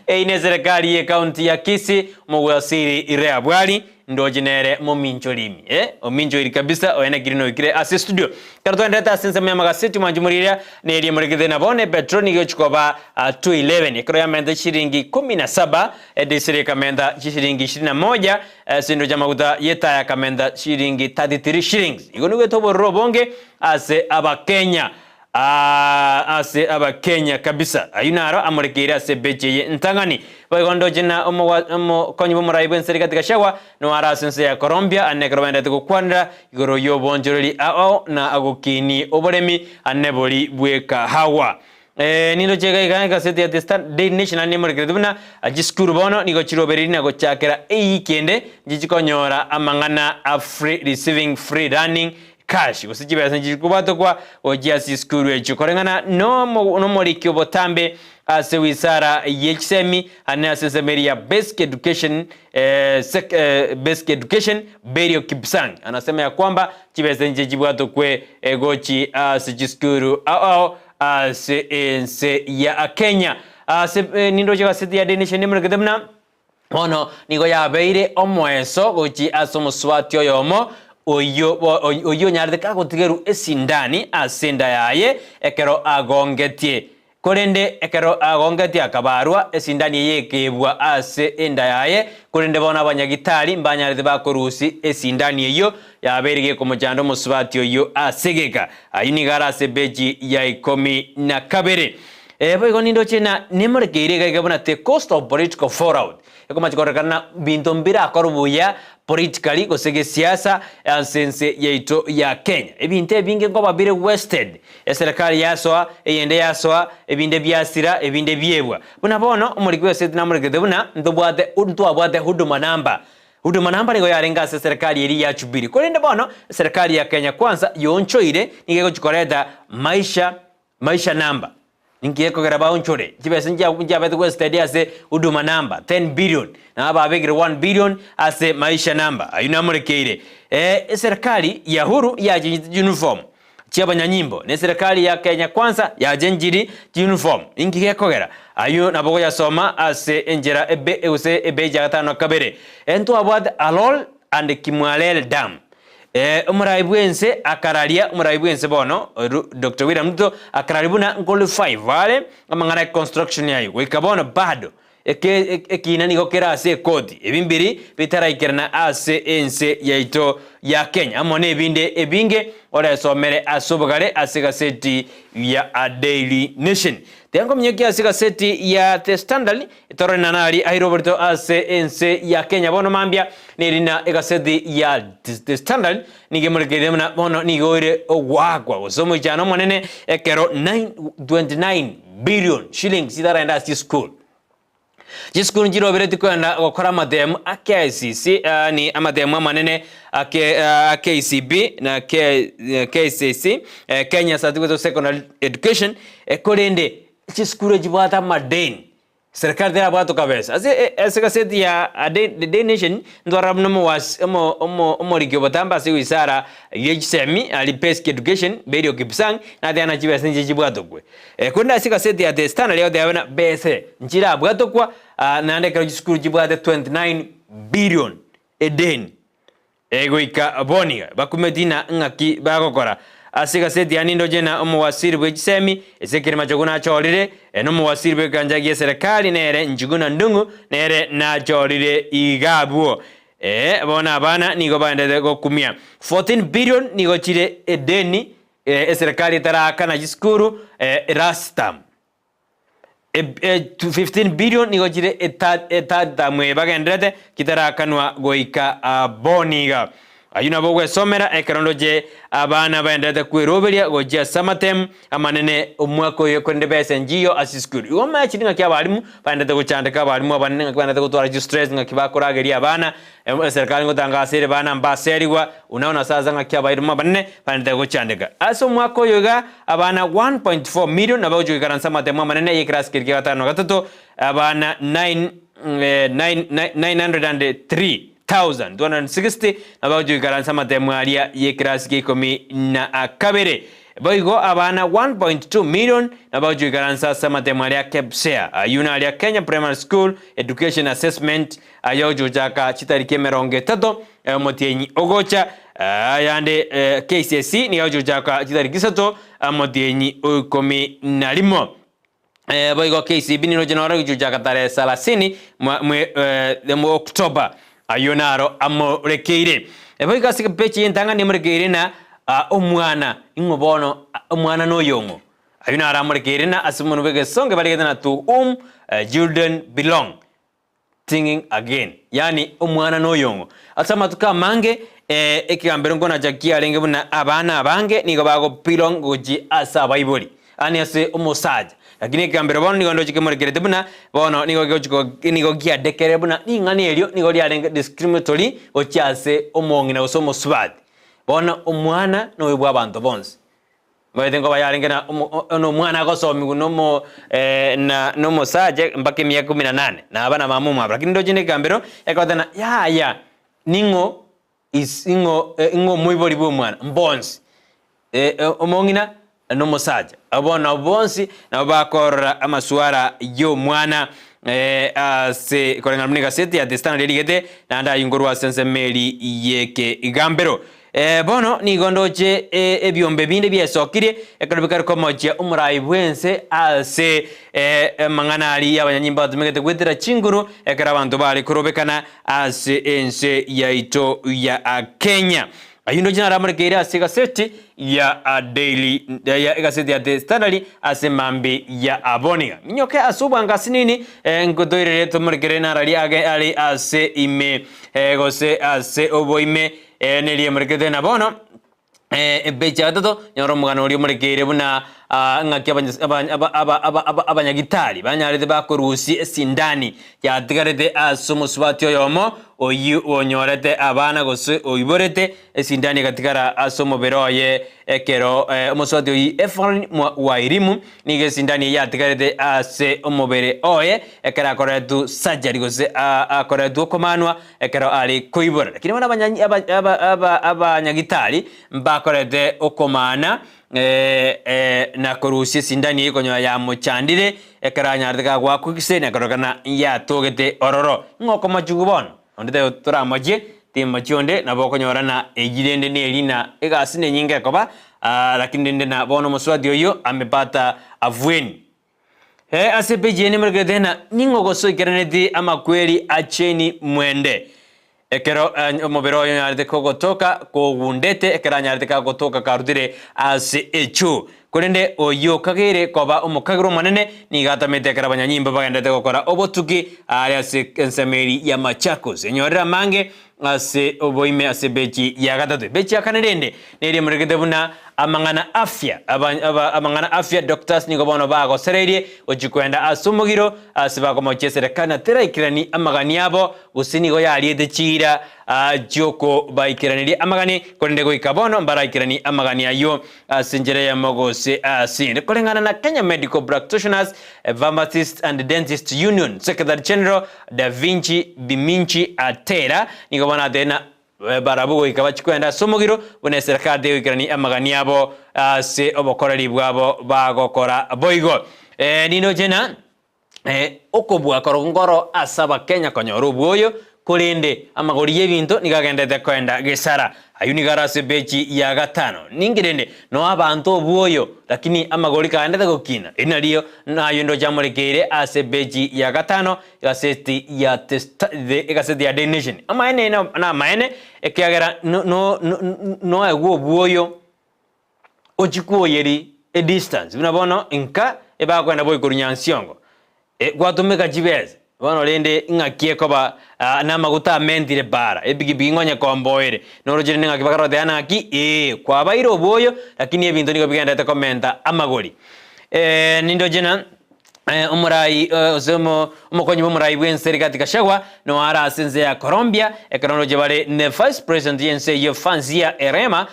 eyio ne eserekari ye county ya Kisii omowasiri Rea Bwari. Ndoche nere mominchori ime, eh, ominchoiri kabisa, oye naki rino oikire ase estudio. Ekero twaenderete ase ensemo y'amagaseti mwanche moriria, neria emorekete na bono epetro nigo egochia koba 2:11, ekero yamenta chishiringi ikomi na saba, ediseri ekamenta chishiringi ishirini na moja, ase endoche amaguta y'etaya akamenta chishiringi 33 shillings. Igo nigo goeta obororo obonge ase Abakenya. Aa ase Abakenya kabisa. Ayio naro amorekeire ase ebechi eye entang'ani. Boigo ndoche na omokonyi bw'omorai bw'ense Rigathi Gachagua noyo are ase ense ya Colombia ane ekero baenderete gokwanera igoro y'obonchoreri ao na agokiini oboremi ane bori bw'ekahawa. Nindoche iga iga egaseti ya The Standard Daily Nation naende nemorekerete buna chisukuru bono nigo chirobereiri na gochakera eyiki ende nchichikonyora amang'ana a free receiving free learning cash, gose chibesa nchikobatokwa gochia ase chisukuru echio, koreng'ana nomoriki obotambe ase wizara ye chisemi ane ase ensemo eria ya Basic Education, Basic Education, Belio Kipsang anasema ya kwamba chibesa inche chibwatokwe gochi ase chisukuru ao ao ase ense ya Kenya. Ase nindoche gaseti ya Daily Nation nemorekete buna Bono nigo yabeire omoeso gochia ase omosubati oyomo, oyio oyio onyarete kagotigerwa esindani ase enda yaye ekero agongetie. Korende ekero agongetie akabarwa, esindani eye ekeebwa ase enda yaye, korende bono abanyagitari mbanyarete bakorusia esindani eyio yabeire gekomochanda omosubati oyio ase egeka. Ayio nigo are ase ebeji ya ikomi na kabere. Ee, boigo nindoche na nemorekeire iga iga buna the cost of political fallout ekomacha kororekana na binto mbirakorwe buya politically gose gesiasa ase ense yaito ya Kenya. Ebinto ebinge nkoba bire wasted, eserekari yasoa, eyende yasoa, ebinde biasira, ebinde biebwa. Buna bono omoriki bw'eseti namorekete buna ntobwate ntwabwate huduma number. Huduma number nigo yarenge ase eserekari eria ya Jubilee. Korende bono eserekari ya Kenya Kwanza yoonchoire nigo egochi koreta maisha Maisha number, Ninki gekogera baonchore chibesa nchiabete gwesitedi ase Huduma number 10 billion na babekire 1 billion ase Maisha number? Ayio namorekeire. Ee, eserikali ya Uhuru yachenchete uniform chiabanyanyimbo na eserikali ya Kenya Kwanza yachenchiri chiuniform. Ninki gekogera? Ayio nabo okoyasoma ase enchera ebe gose ebeji ya gatano na kabere. Ntwabwate Arror and Kimwarer Dam. Ee, omorai bw'ense akararia, omorai bw'ense bono, Doctor William Ruto, akararia buna nkori 5 are amang'ana ya construction aye goika bono bado eke ekiina nigo kere ase ekoti, ebi mbiri bitaraikerana ase ense yaito ya Kenya amo na ebinde ebinge oresomere ase obogare ase egaseti ya Daily Nation. Tiga nkominyokia ase egaseti ya The Standard Torore na nari aire oborito ase ense ya Kenya bono mambia nerina egaseti ya The Standard nigo emorekereire buna bono nigo oire ogoakwa gose omoichano omonene ekero 29 billion shillings chitaragenda ase chisukuru. Chisukuru nchirobire tikoenda gokora amatemu a KICC yaani amatemu amanene a KCB na KCSE Kenya Certificate of Secondary Education korende chisukuru echibwate amadeni Serikali terabwate kabesa. Ase ase egaseti ya The Daily Nation ntwarora buna omowasi omo omo omoriki obotambe ase ewizara ye chisemi aria Basic Education Belio Kipsang nateba ng'a chibesa inche chibwatokwe. Korende ase egaseti ya The Standard egoteba buna bese nchirabwatokwa naende ekero chisukuru chibwate 29 billion edeni. Goika boniga bakumeti na ng'aki bagokora. Ase egaseti ya nindoche na omowasiri bwe chisemi, ase ekerima Njogu nachorire, na omowasiri bw'ekegancha gi'eserekari nere Njuguna Ndung'u nere nachorire iga abwo. Ee, bono abana nigo baendete gokumia. 14 billion nigo chire edeni eserekari etaraakana chisukuru last term. 15 billion nigo chire ethird term eye bagenderete chitarakanwa goika bono iga. Ayio nabo ogwesomera ekero ndoche abana baenderete kweroberia gochia ase amatemu amanene omwaka oyo korende besa nchiyo ase chisukuru. Igo omanye chiri ng'aki abalimu baenderete gochandeka abalimu abanene ng'aki baenderete gotwara chistress ng'aki bakorageria abana Eserekari ngotangasa ere bana mbaserigwa, buna nase ase ng'aki abairimo abanene baendete gochandeka. Ase omwaka oyo iga, abana 1.4 million nabo bagochia goikaransa amatemo amanene y'ekerasi keria kia gatano na gatato, abana 903,260 nabo bagochia goikaransa amatemo aria y'ekerasi kia ikomi na kabere. Boigo abana 1.2 million nabagochia goikaransa ase amatemo aria a KPSEA, ayio naria Kenya Primary School Education Assessment, ayio agochia gochaka chitariki 30 omotienyi ogocha, ayande KCSE nigo agochia gochaka chitariki isato omotienyi o ikomi na rimo. Boigo KCB niroche noro egochia gochaka tarehe salasini mwa October, ayio naro amorekeire. Boigo ase epeji y'entang'ani emorekeire na omwana, ing'o bono omwana noyong'o? Ayio naro amorekeire na ase omonwa bw'egesongo ebaregete na to whom children belong. Singing again, yaani omwana noyong'o. Ase amatuko amange ekegambero nkonacha kiarenge buna abana abange nigo bago belong gochia ase abaibori, yaani ase omosacha. Lakini ekegambero bono nigo ndoche kemorekerete buna bono nigo gegochi nigo giadekerire buna ring'ana erio nigo riarenge discriminatory gochia ase omong'ina gose omosubati. Bono omwana noyo bwa abanto bonsi. Omanyete nkoba yarenge na omo na omwana agosomigwa na omo na na omosacha mpaka emiaka ikomi na nane, naba na mama omwabo. Lakini ndoche nekegambero ekoteba yaya ning'o is ing'o ing'o omoibori bwa omwana mbonsi omong'ina na omosacha. Abwo bono nabwo bonsi nabo bakorora amaswara ya omwana ase koreng'ana buna egaseti ya The Standard erigete naende ayio nkorwa ase ensemo eria y'ekegambero. Bono nigo ndoche ebiombe binde biesokirie, ekero bikare komochia omorai bw'ense ase amang'ana aria y'abanyanyimbo batumegete goetera chinguru, ekero abanto bare korobekana ase ense yaito ya Kenya. Ayio ndoche naramorekeire ase egaseti ya Daily ya egaseti ya The Standard ase mambia ya aboniga. Minyoke ase obwangasi nini nkotoirere tomorekere nararia age are ase ime gose ase oboime. Ere neria emorekete na bono ebechi ya gatato, nyora omogano oria omorekeire buna ng'aki abanyagitari banyarete bakorusia esindani yatigarete ase omosubati oyomo oyio onyorete abana gose oiborete esindani egatigara ase omobere oye ekero omosubati oyio Ephraim Wairimu Nigo esindani eyio yatigarete ase omobere oye ekero akoretwe surgery gose akoretwe okomanwa ekero are koibora. Lakini bono abanyagitari mbakorete okomana na korusia esindani eyio konyora yamochandire ekero anyarete kagoakwa ekiseni na kororekana yatogete ororo. Ng'a okomochigwa bono? Onde taiyo toramochie, timochie onde, nabo okonyora na eyio rende neri na egasi nenyinge ekoba, lakini rende na bono omosubati oyio amepata afueni. Ase epeji eye nemorekerete ng'a ning'o gose oikeranetie amakweri a Jane Mwende? Ekero omobere oye onyarete kogotoka kogundete, ekero anyarete kagotoka karutire ase echoo. Korende oyio okageire koba omokagera omonene nigo atamete ekero abanyanyimbo bagenderete gokora obotuki aare ase ensemo eria ya Machakos. Enyorere amange ase oboime ase ebechi ya gatato. Ebechi ya kane rende neria emorekete buna amang'ana afya. Amang'ana afya doctors nigo bono bagosereirie gochia koenda ase omogiro ase bakomochia eserekari na teraikerani amagani abo gose nigo yariete chiira chiokobaikeraneria amagani korende goika bono mbaraikerani amagani ayio. Ase enchera eyemo gose ase ende, koreng'ana na Kenya Medical Practitioners, Pharmacists and Dentists Union Secretary General Da Vinci Biminchi Atera nigo bono atebire na barabwo goika bachie koenda ase omogiro buna eserekari tegoikerania amagani abo ase obokoreri bwabo bagokora boigo. Nindoche na Okobua korokwo nkoro ase Abakenya konyora obwoyo, korende amagori y'ebinto nigo agenderete koenda gesara. Ayio nigo are ase ebechi ya gatano. Ninki rende noa abanto obwoyo, lakini amagori kagenderete gokina? Eri nario nayo ndoche amorekeire ase ebechi ya gatano, egaseti ya The Sta- egaseti ya Daily Nation. Amaene namaene, ekiagera noegwe obwoyo. Ochie kwoyeria edistance buna bono nka ebakoenda boigo korwa Nyansiongo, gwatumeka chibesa, bono rende ng'aki ekoba na amaguta amentire para, epikipiki ngonye komboire, noroche rende ng'aki bakaroteba naki ee, kwabaire obwoyo lakini ebinto nigo bigenderete komenta amagori. Nindoche na. Omorai gose omokonyi bw'omorai bw'ense Rigathi Gachagua nigo are ase ense ya Colombia ekero ndoche bare ne Vice President y'ense eyio Fanzia Erema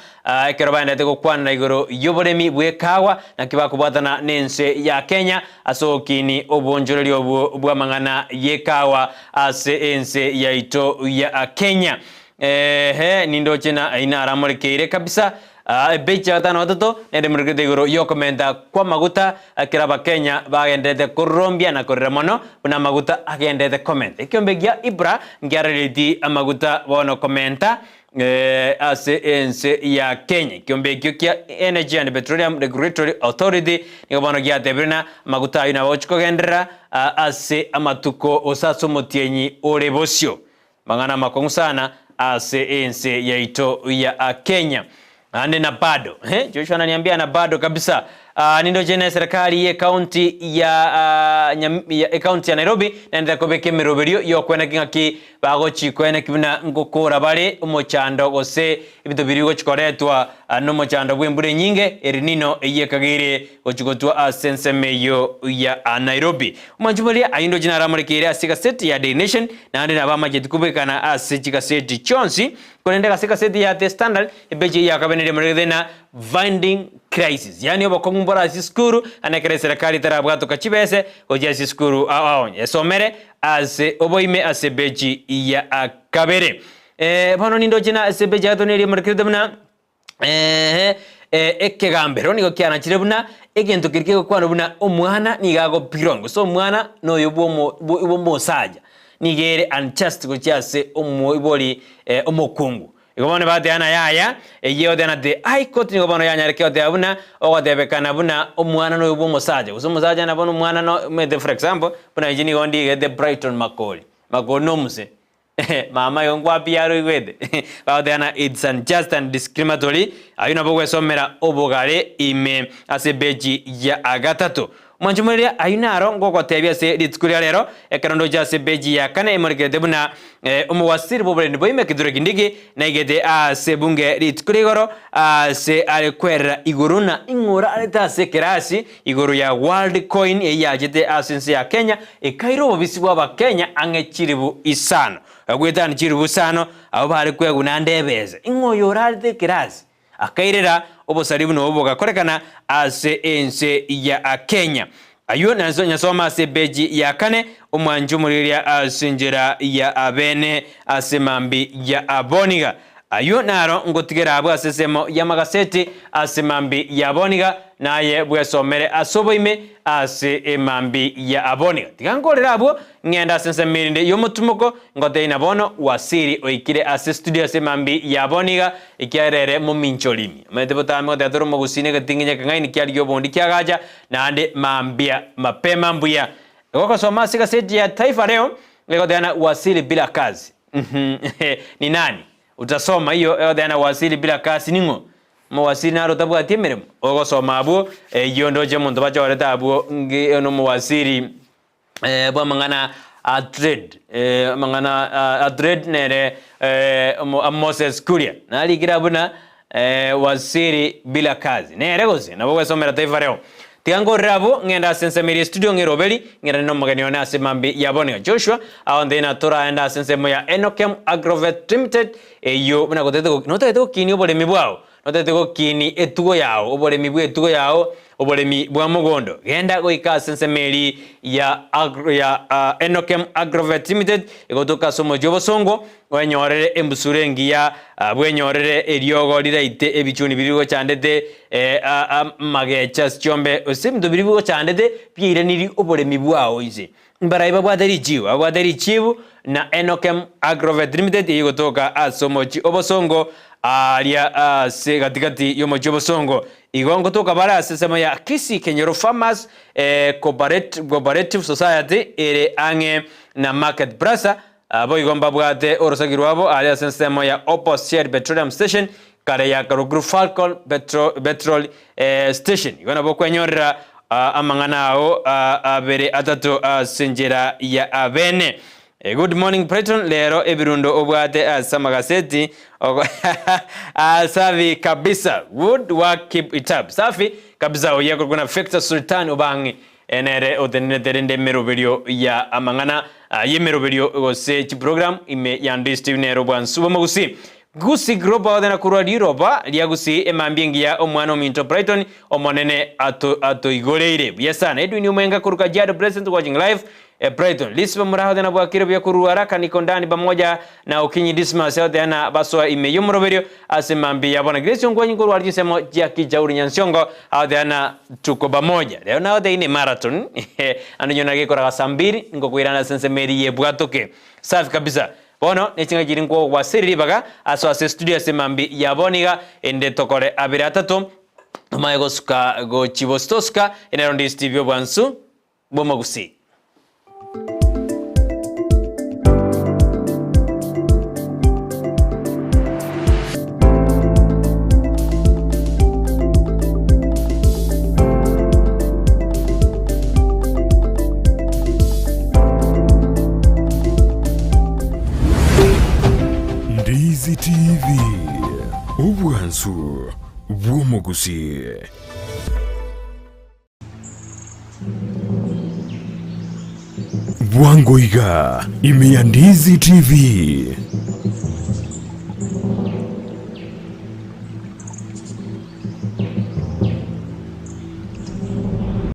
ekero baendete gokwanera igoro y'oboremi bw'ekaagwa naki bakobwatana n'ense ya Kenya ase ogokini obonchoreria obwo bw'amang'ana y'ekaagwa ase ense yaito ya Kenya. Eeh nindoche na aye naramorekeire kabisa. Ebechi ya gatano na gatato nere emorekete igoro y'okomenta kw'amaguta ekero Abakenya bagendererete kororombia na korera mono buna amaguta agendererete komenta. Ekiombe gia Ibra nkiarereti amaguta bono komenta ase ense ya Kenya. Ekiombe ekio kia Energy and Petroleum Regulatory Authority nigo bono giatebire ng'a amaguta ayio nabo agochia kogenderera ase amatuko gose ase omotienyi ore bosio. Amang'ana amakong'u sana ase ense yaito ya Kenya. Naende na bado, eh, Joshua ananiambia na bado kabisa. Ah, nindoche ne serikali ye county ya ah, Nyam, ya ecounty ya Nairobi naendete kobeka emeroberio y'okweneki ng'aki bagochi kweneki buna ngokora bare omochando gose ebinto biria bigochi koretwa ah, nomochando bw'embura enyinge El Nino eyio ekageire gochi gotwa ase ensemo eyio ya ah, Nairobi. Omwanchi boria ayio ndoche naramorekeire ase egaseti ya Daily Nation naende nabamacheti kobekana ase chigaseti chionsi Korende ase egaseti ya The Standard, epeji eye yakabeneria mono na Funding Crisis, yaani obokong'u mbore ase chisukuru, ane ekero eserekari etarabwatoka chibese gochia ase chisukuru ao ao. Esomere ase oboime ase epeji ya kabere. Eh, bono nindoche na ase epeji ya gatato neria emorekerete buna Eeh, ekegambero nigo kianachire buna egento keria kegokwanwa buna omwana nigo agopirwa gose omwana noyo bw'omo bw'omosacha, nigo ere unjust gochia ase omoibori omokungu. Igo bono bateba ng'a yaya, eyio egoteba ng'a the High Court nigo bono yanyare goteba buna ogotebekana buna omwana noyo bw'omosacha gose omosacha nabo na omwana no omanyete for example, buna inche nigo ndigete Brighton Makori, Makori na omose. Mama igo nkwapia aro oigwete? Bagoteba ng'a it's unjust and discriminatory, ayio nabo ogwesomera obogare ime ase epeji ya gatato. Omwanchi omoreria, ayio naro ngogotebia ase rituko ria rero, ekero ndoche ase epeji ya kane emorekerete buna omowasiri bw'oborendi bwa ime Kithure Kindiki naigete ase ebunge rituko ria igoro ase are kwerera igoro na ing'ora arete ase ekerasi igoro ya World Coin eyio yachete ase ense ya Kenya Ekaira obobisi bw'Abakenya ang'e chilifu isano. Goetania chilifu isano, abwo bare kwegwa naende ebesa. Ing'o oyo orarete ekerasi? Akairera obosari buna obo bogakorekana ase ense ya Kenya. Ayio nyasome ase epeji ya kane, omwanche omorigereria ase enchera ya abene ase mambi ya aboniga. Ayio naro ngotigera abwo ase ensemo y'amagaseti ase mambi ya boniga, naye bwesomere ase oboime ase emambi ya aboniga. Tiga nkorere abwo, ng'ende ase ensemo erinde y'omotumoko, ngotebie ng'a bono Wasiri oikire ase studio ase emambi ya boniga, ekiagera ere momincha orimi. Omanyete botambe ngoteba tore omogusii na egetinginye ekeng'aini kiarigia obondi kiagacha, naende mambia mapema mbuya. Igo ogosoma ase egaseti ya Taifa Leo, egoteba ng'a Wasiri bila kazi. Ni nani? Utasoma hiyo egoteba na wasiri bila kasi ning'o? Omowasiri naro otabwati emeremo? Ogosoma abwo eyio ndoche omonto bachorete abwo nge nomowasiri bw'amang'ana a trade amang'ana a trade nere Moses Kuria narikire abwo buna Wasiri bila kazi nere gose? Nabo ogwesomera Taifa Leo. Tiga nkorere abwo, ng'ende ase ensemo eria estudio ng'eroberi, ng'erane nomogeni one ase mambia ya bono. Joshua agontebia ng'a toraende ase ensemo ya Enokem Agrovet Limited, eyio buna gotagete go notagete gokinia oboremi bwao, notagete gokinia etugo yao, oboremi bw'etugo yao, oboremi bwa mogondo. Genda goika ase ensemo eria ya agro ya Enokem Agrovet Limited, egotoka ase omochie o Bosongo, Bwenyorere embusuro engiya, bwenyorere eriogo riraite ebichuni biria bigochandete amagecha ase chiombe, gose ebinto biria bigochandete biairanirie oboremi bwao inse. Mbarai babwate richibu? Ababwate richibu na Enokem Agrovet Limited eyio egotoka ase omochie o Bosongo aaria ase gati-gati y'omochie o Bosongo. Igo ngotoka bare ase ensemo ya Kisii Kenyoro Farmers Cooperative Society ere ang'e na Market Plaza. Boigo mbabwate orosagi rwabo aria ase ensemo ya Opos Shell Petroleum Station, kare ya Karuguru Falcon Petrol Station. Igo nabo okwenyorera amang'ana ao abere atato ase enchera ya abene. Good morning Brighton, rero ebirundo obwate ase amagaseti safi kabisa. Good work keep it up. Safi kabisa oye akorokwa na Victor Sultan Obang'i Nere otenenete rende emeroberio ya amang'ana y'emeroberio gose chiprogramu ime ya Ndui Steve nere obwansu bw'omogusii. Gusii Global Othena korwa riroba ria Gusii emambia engiya omwana ominto Brighton omonene ato atoigoreire buya sana Edwin Omwenga korwa Kajiado Blessings watching live eh, Brighton Lisiba Muraha Othena bwakire buya korwa Ruaraka Niko Ndani pamoja na Okinyi Dismas Othena basoa ime yomoroberio ase mambia ya bono Grace Ongwanyi korwa chinsemo chia Kijauri Nyansiongo Othena tuko pamoja leo na Othena marathon ande nyona gekoraga saa mbiri ngokoirana ase ensemo eri yebwatoke safi kabisa Bono nechingaki chiria nkogwasire ribaga asoe ase estudio ase mambia ya bono iga, ende tokore abere atato, omanye gosuka gochia bosio tosuka, ere nero Steve obwansu bw'omogusii. Ndizi TV, obwansu bw'omogusii. Bwango iga ime ya Ndizi TV.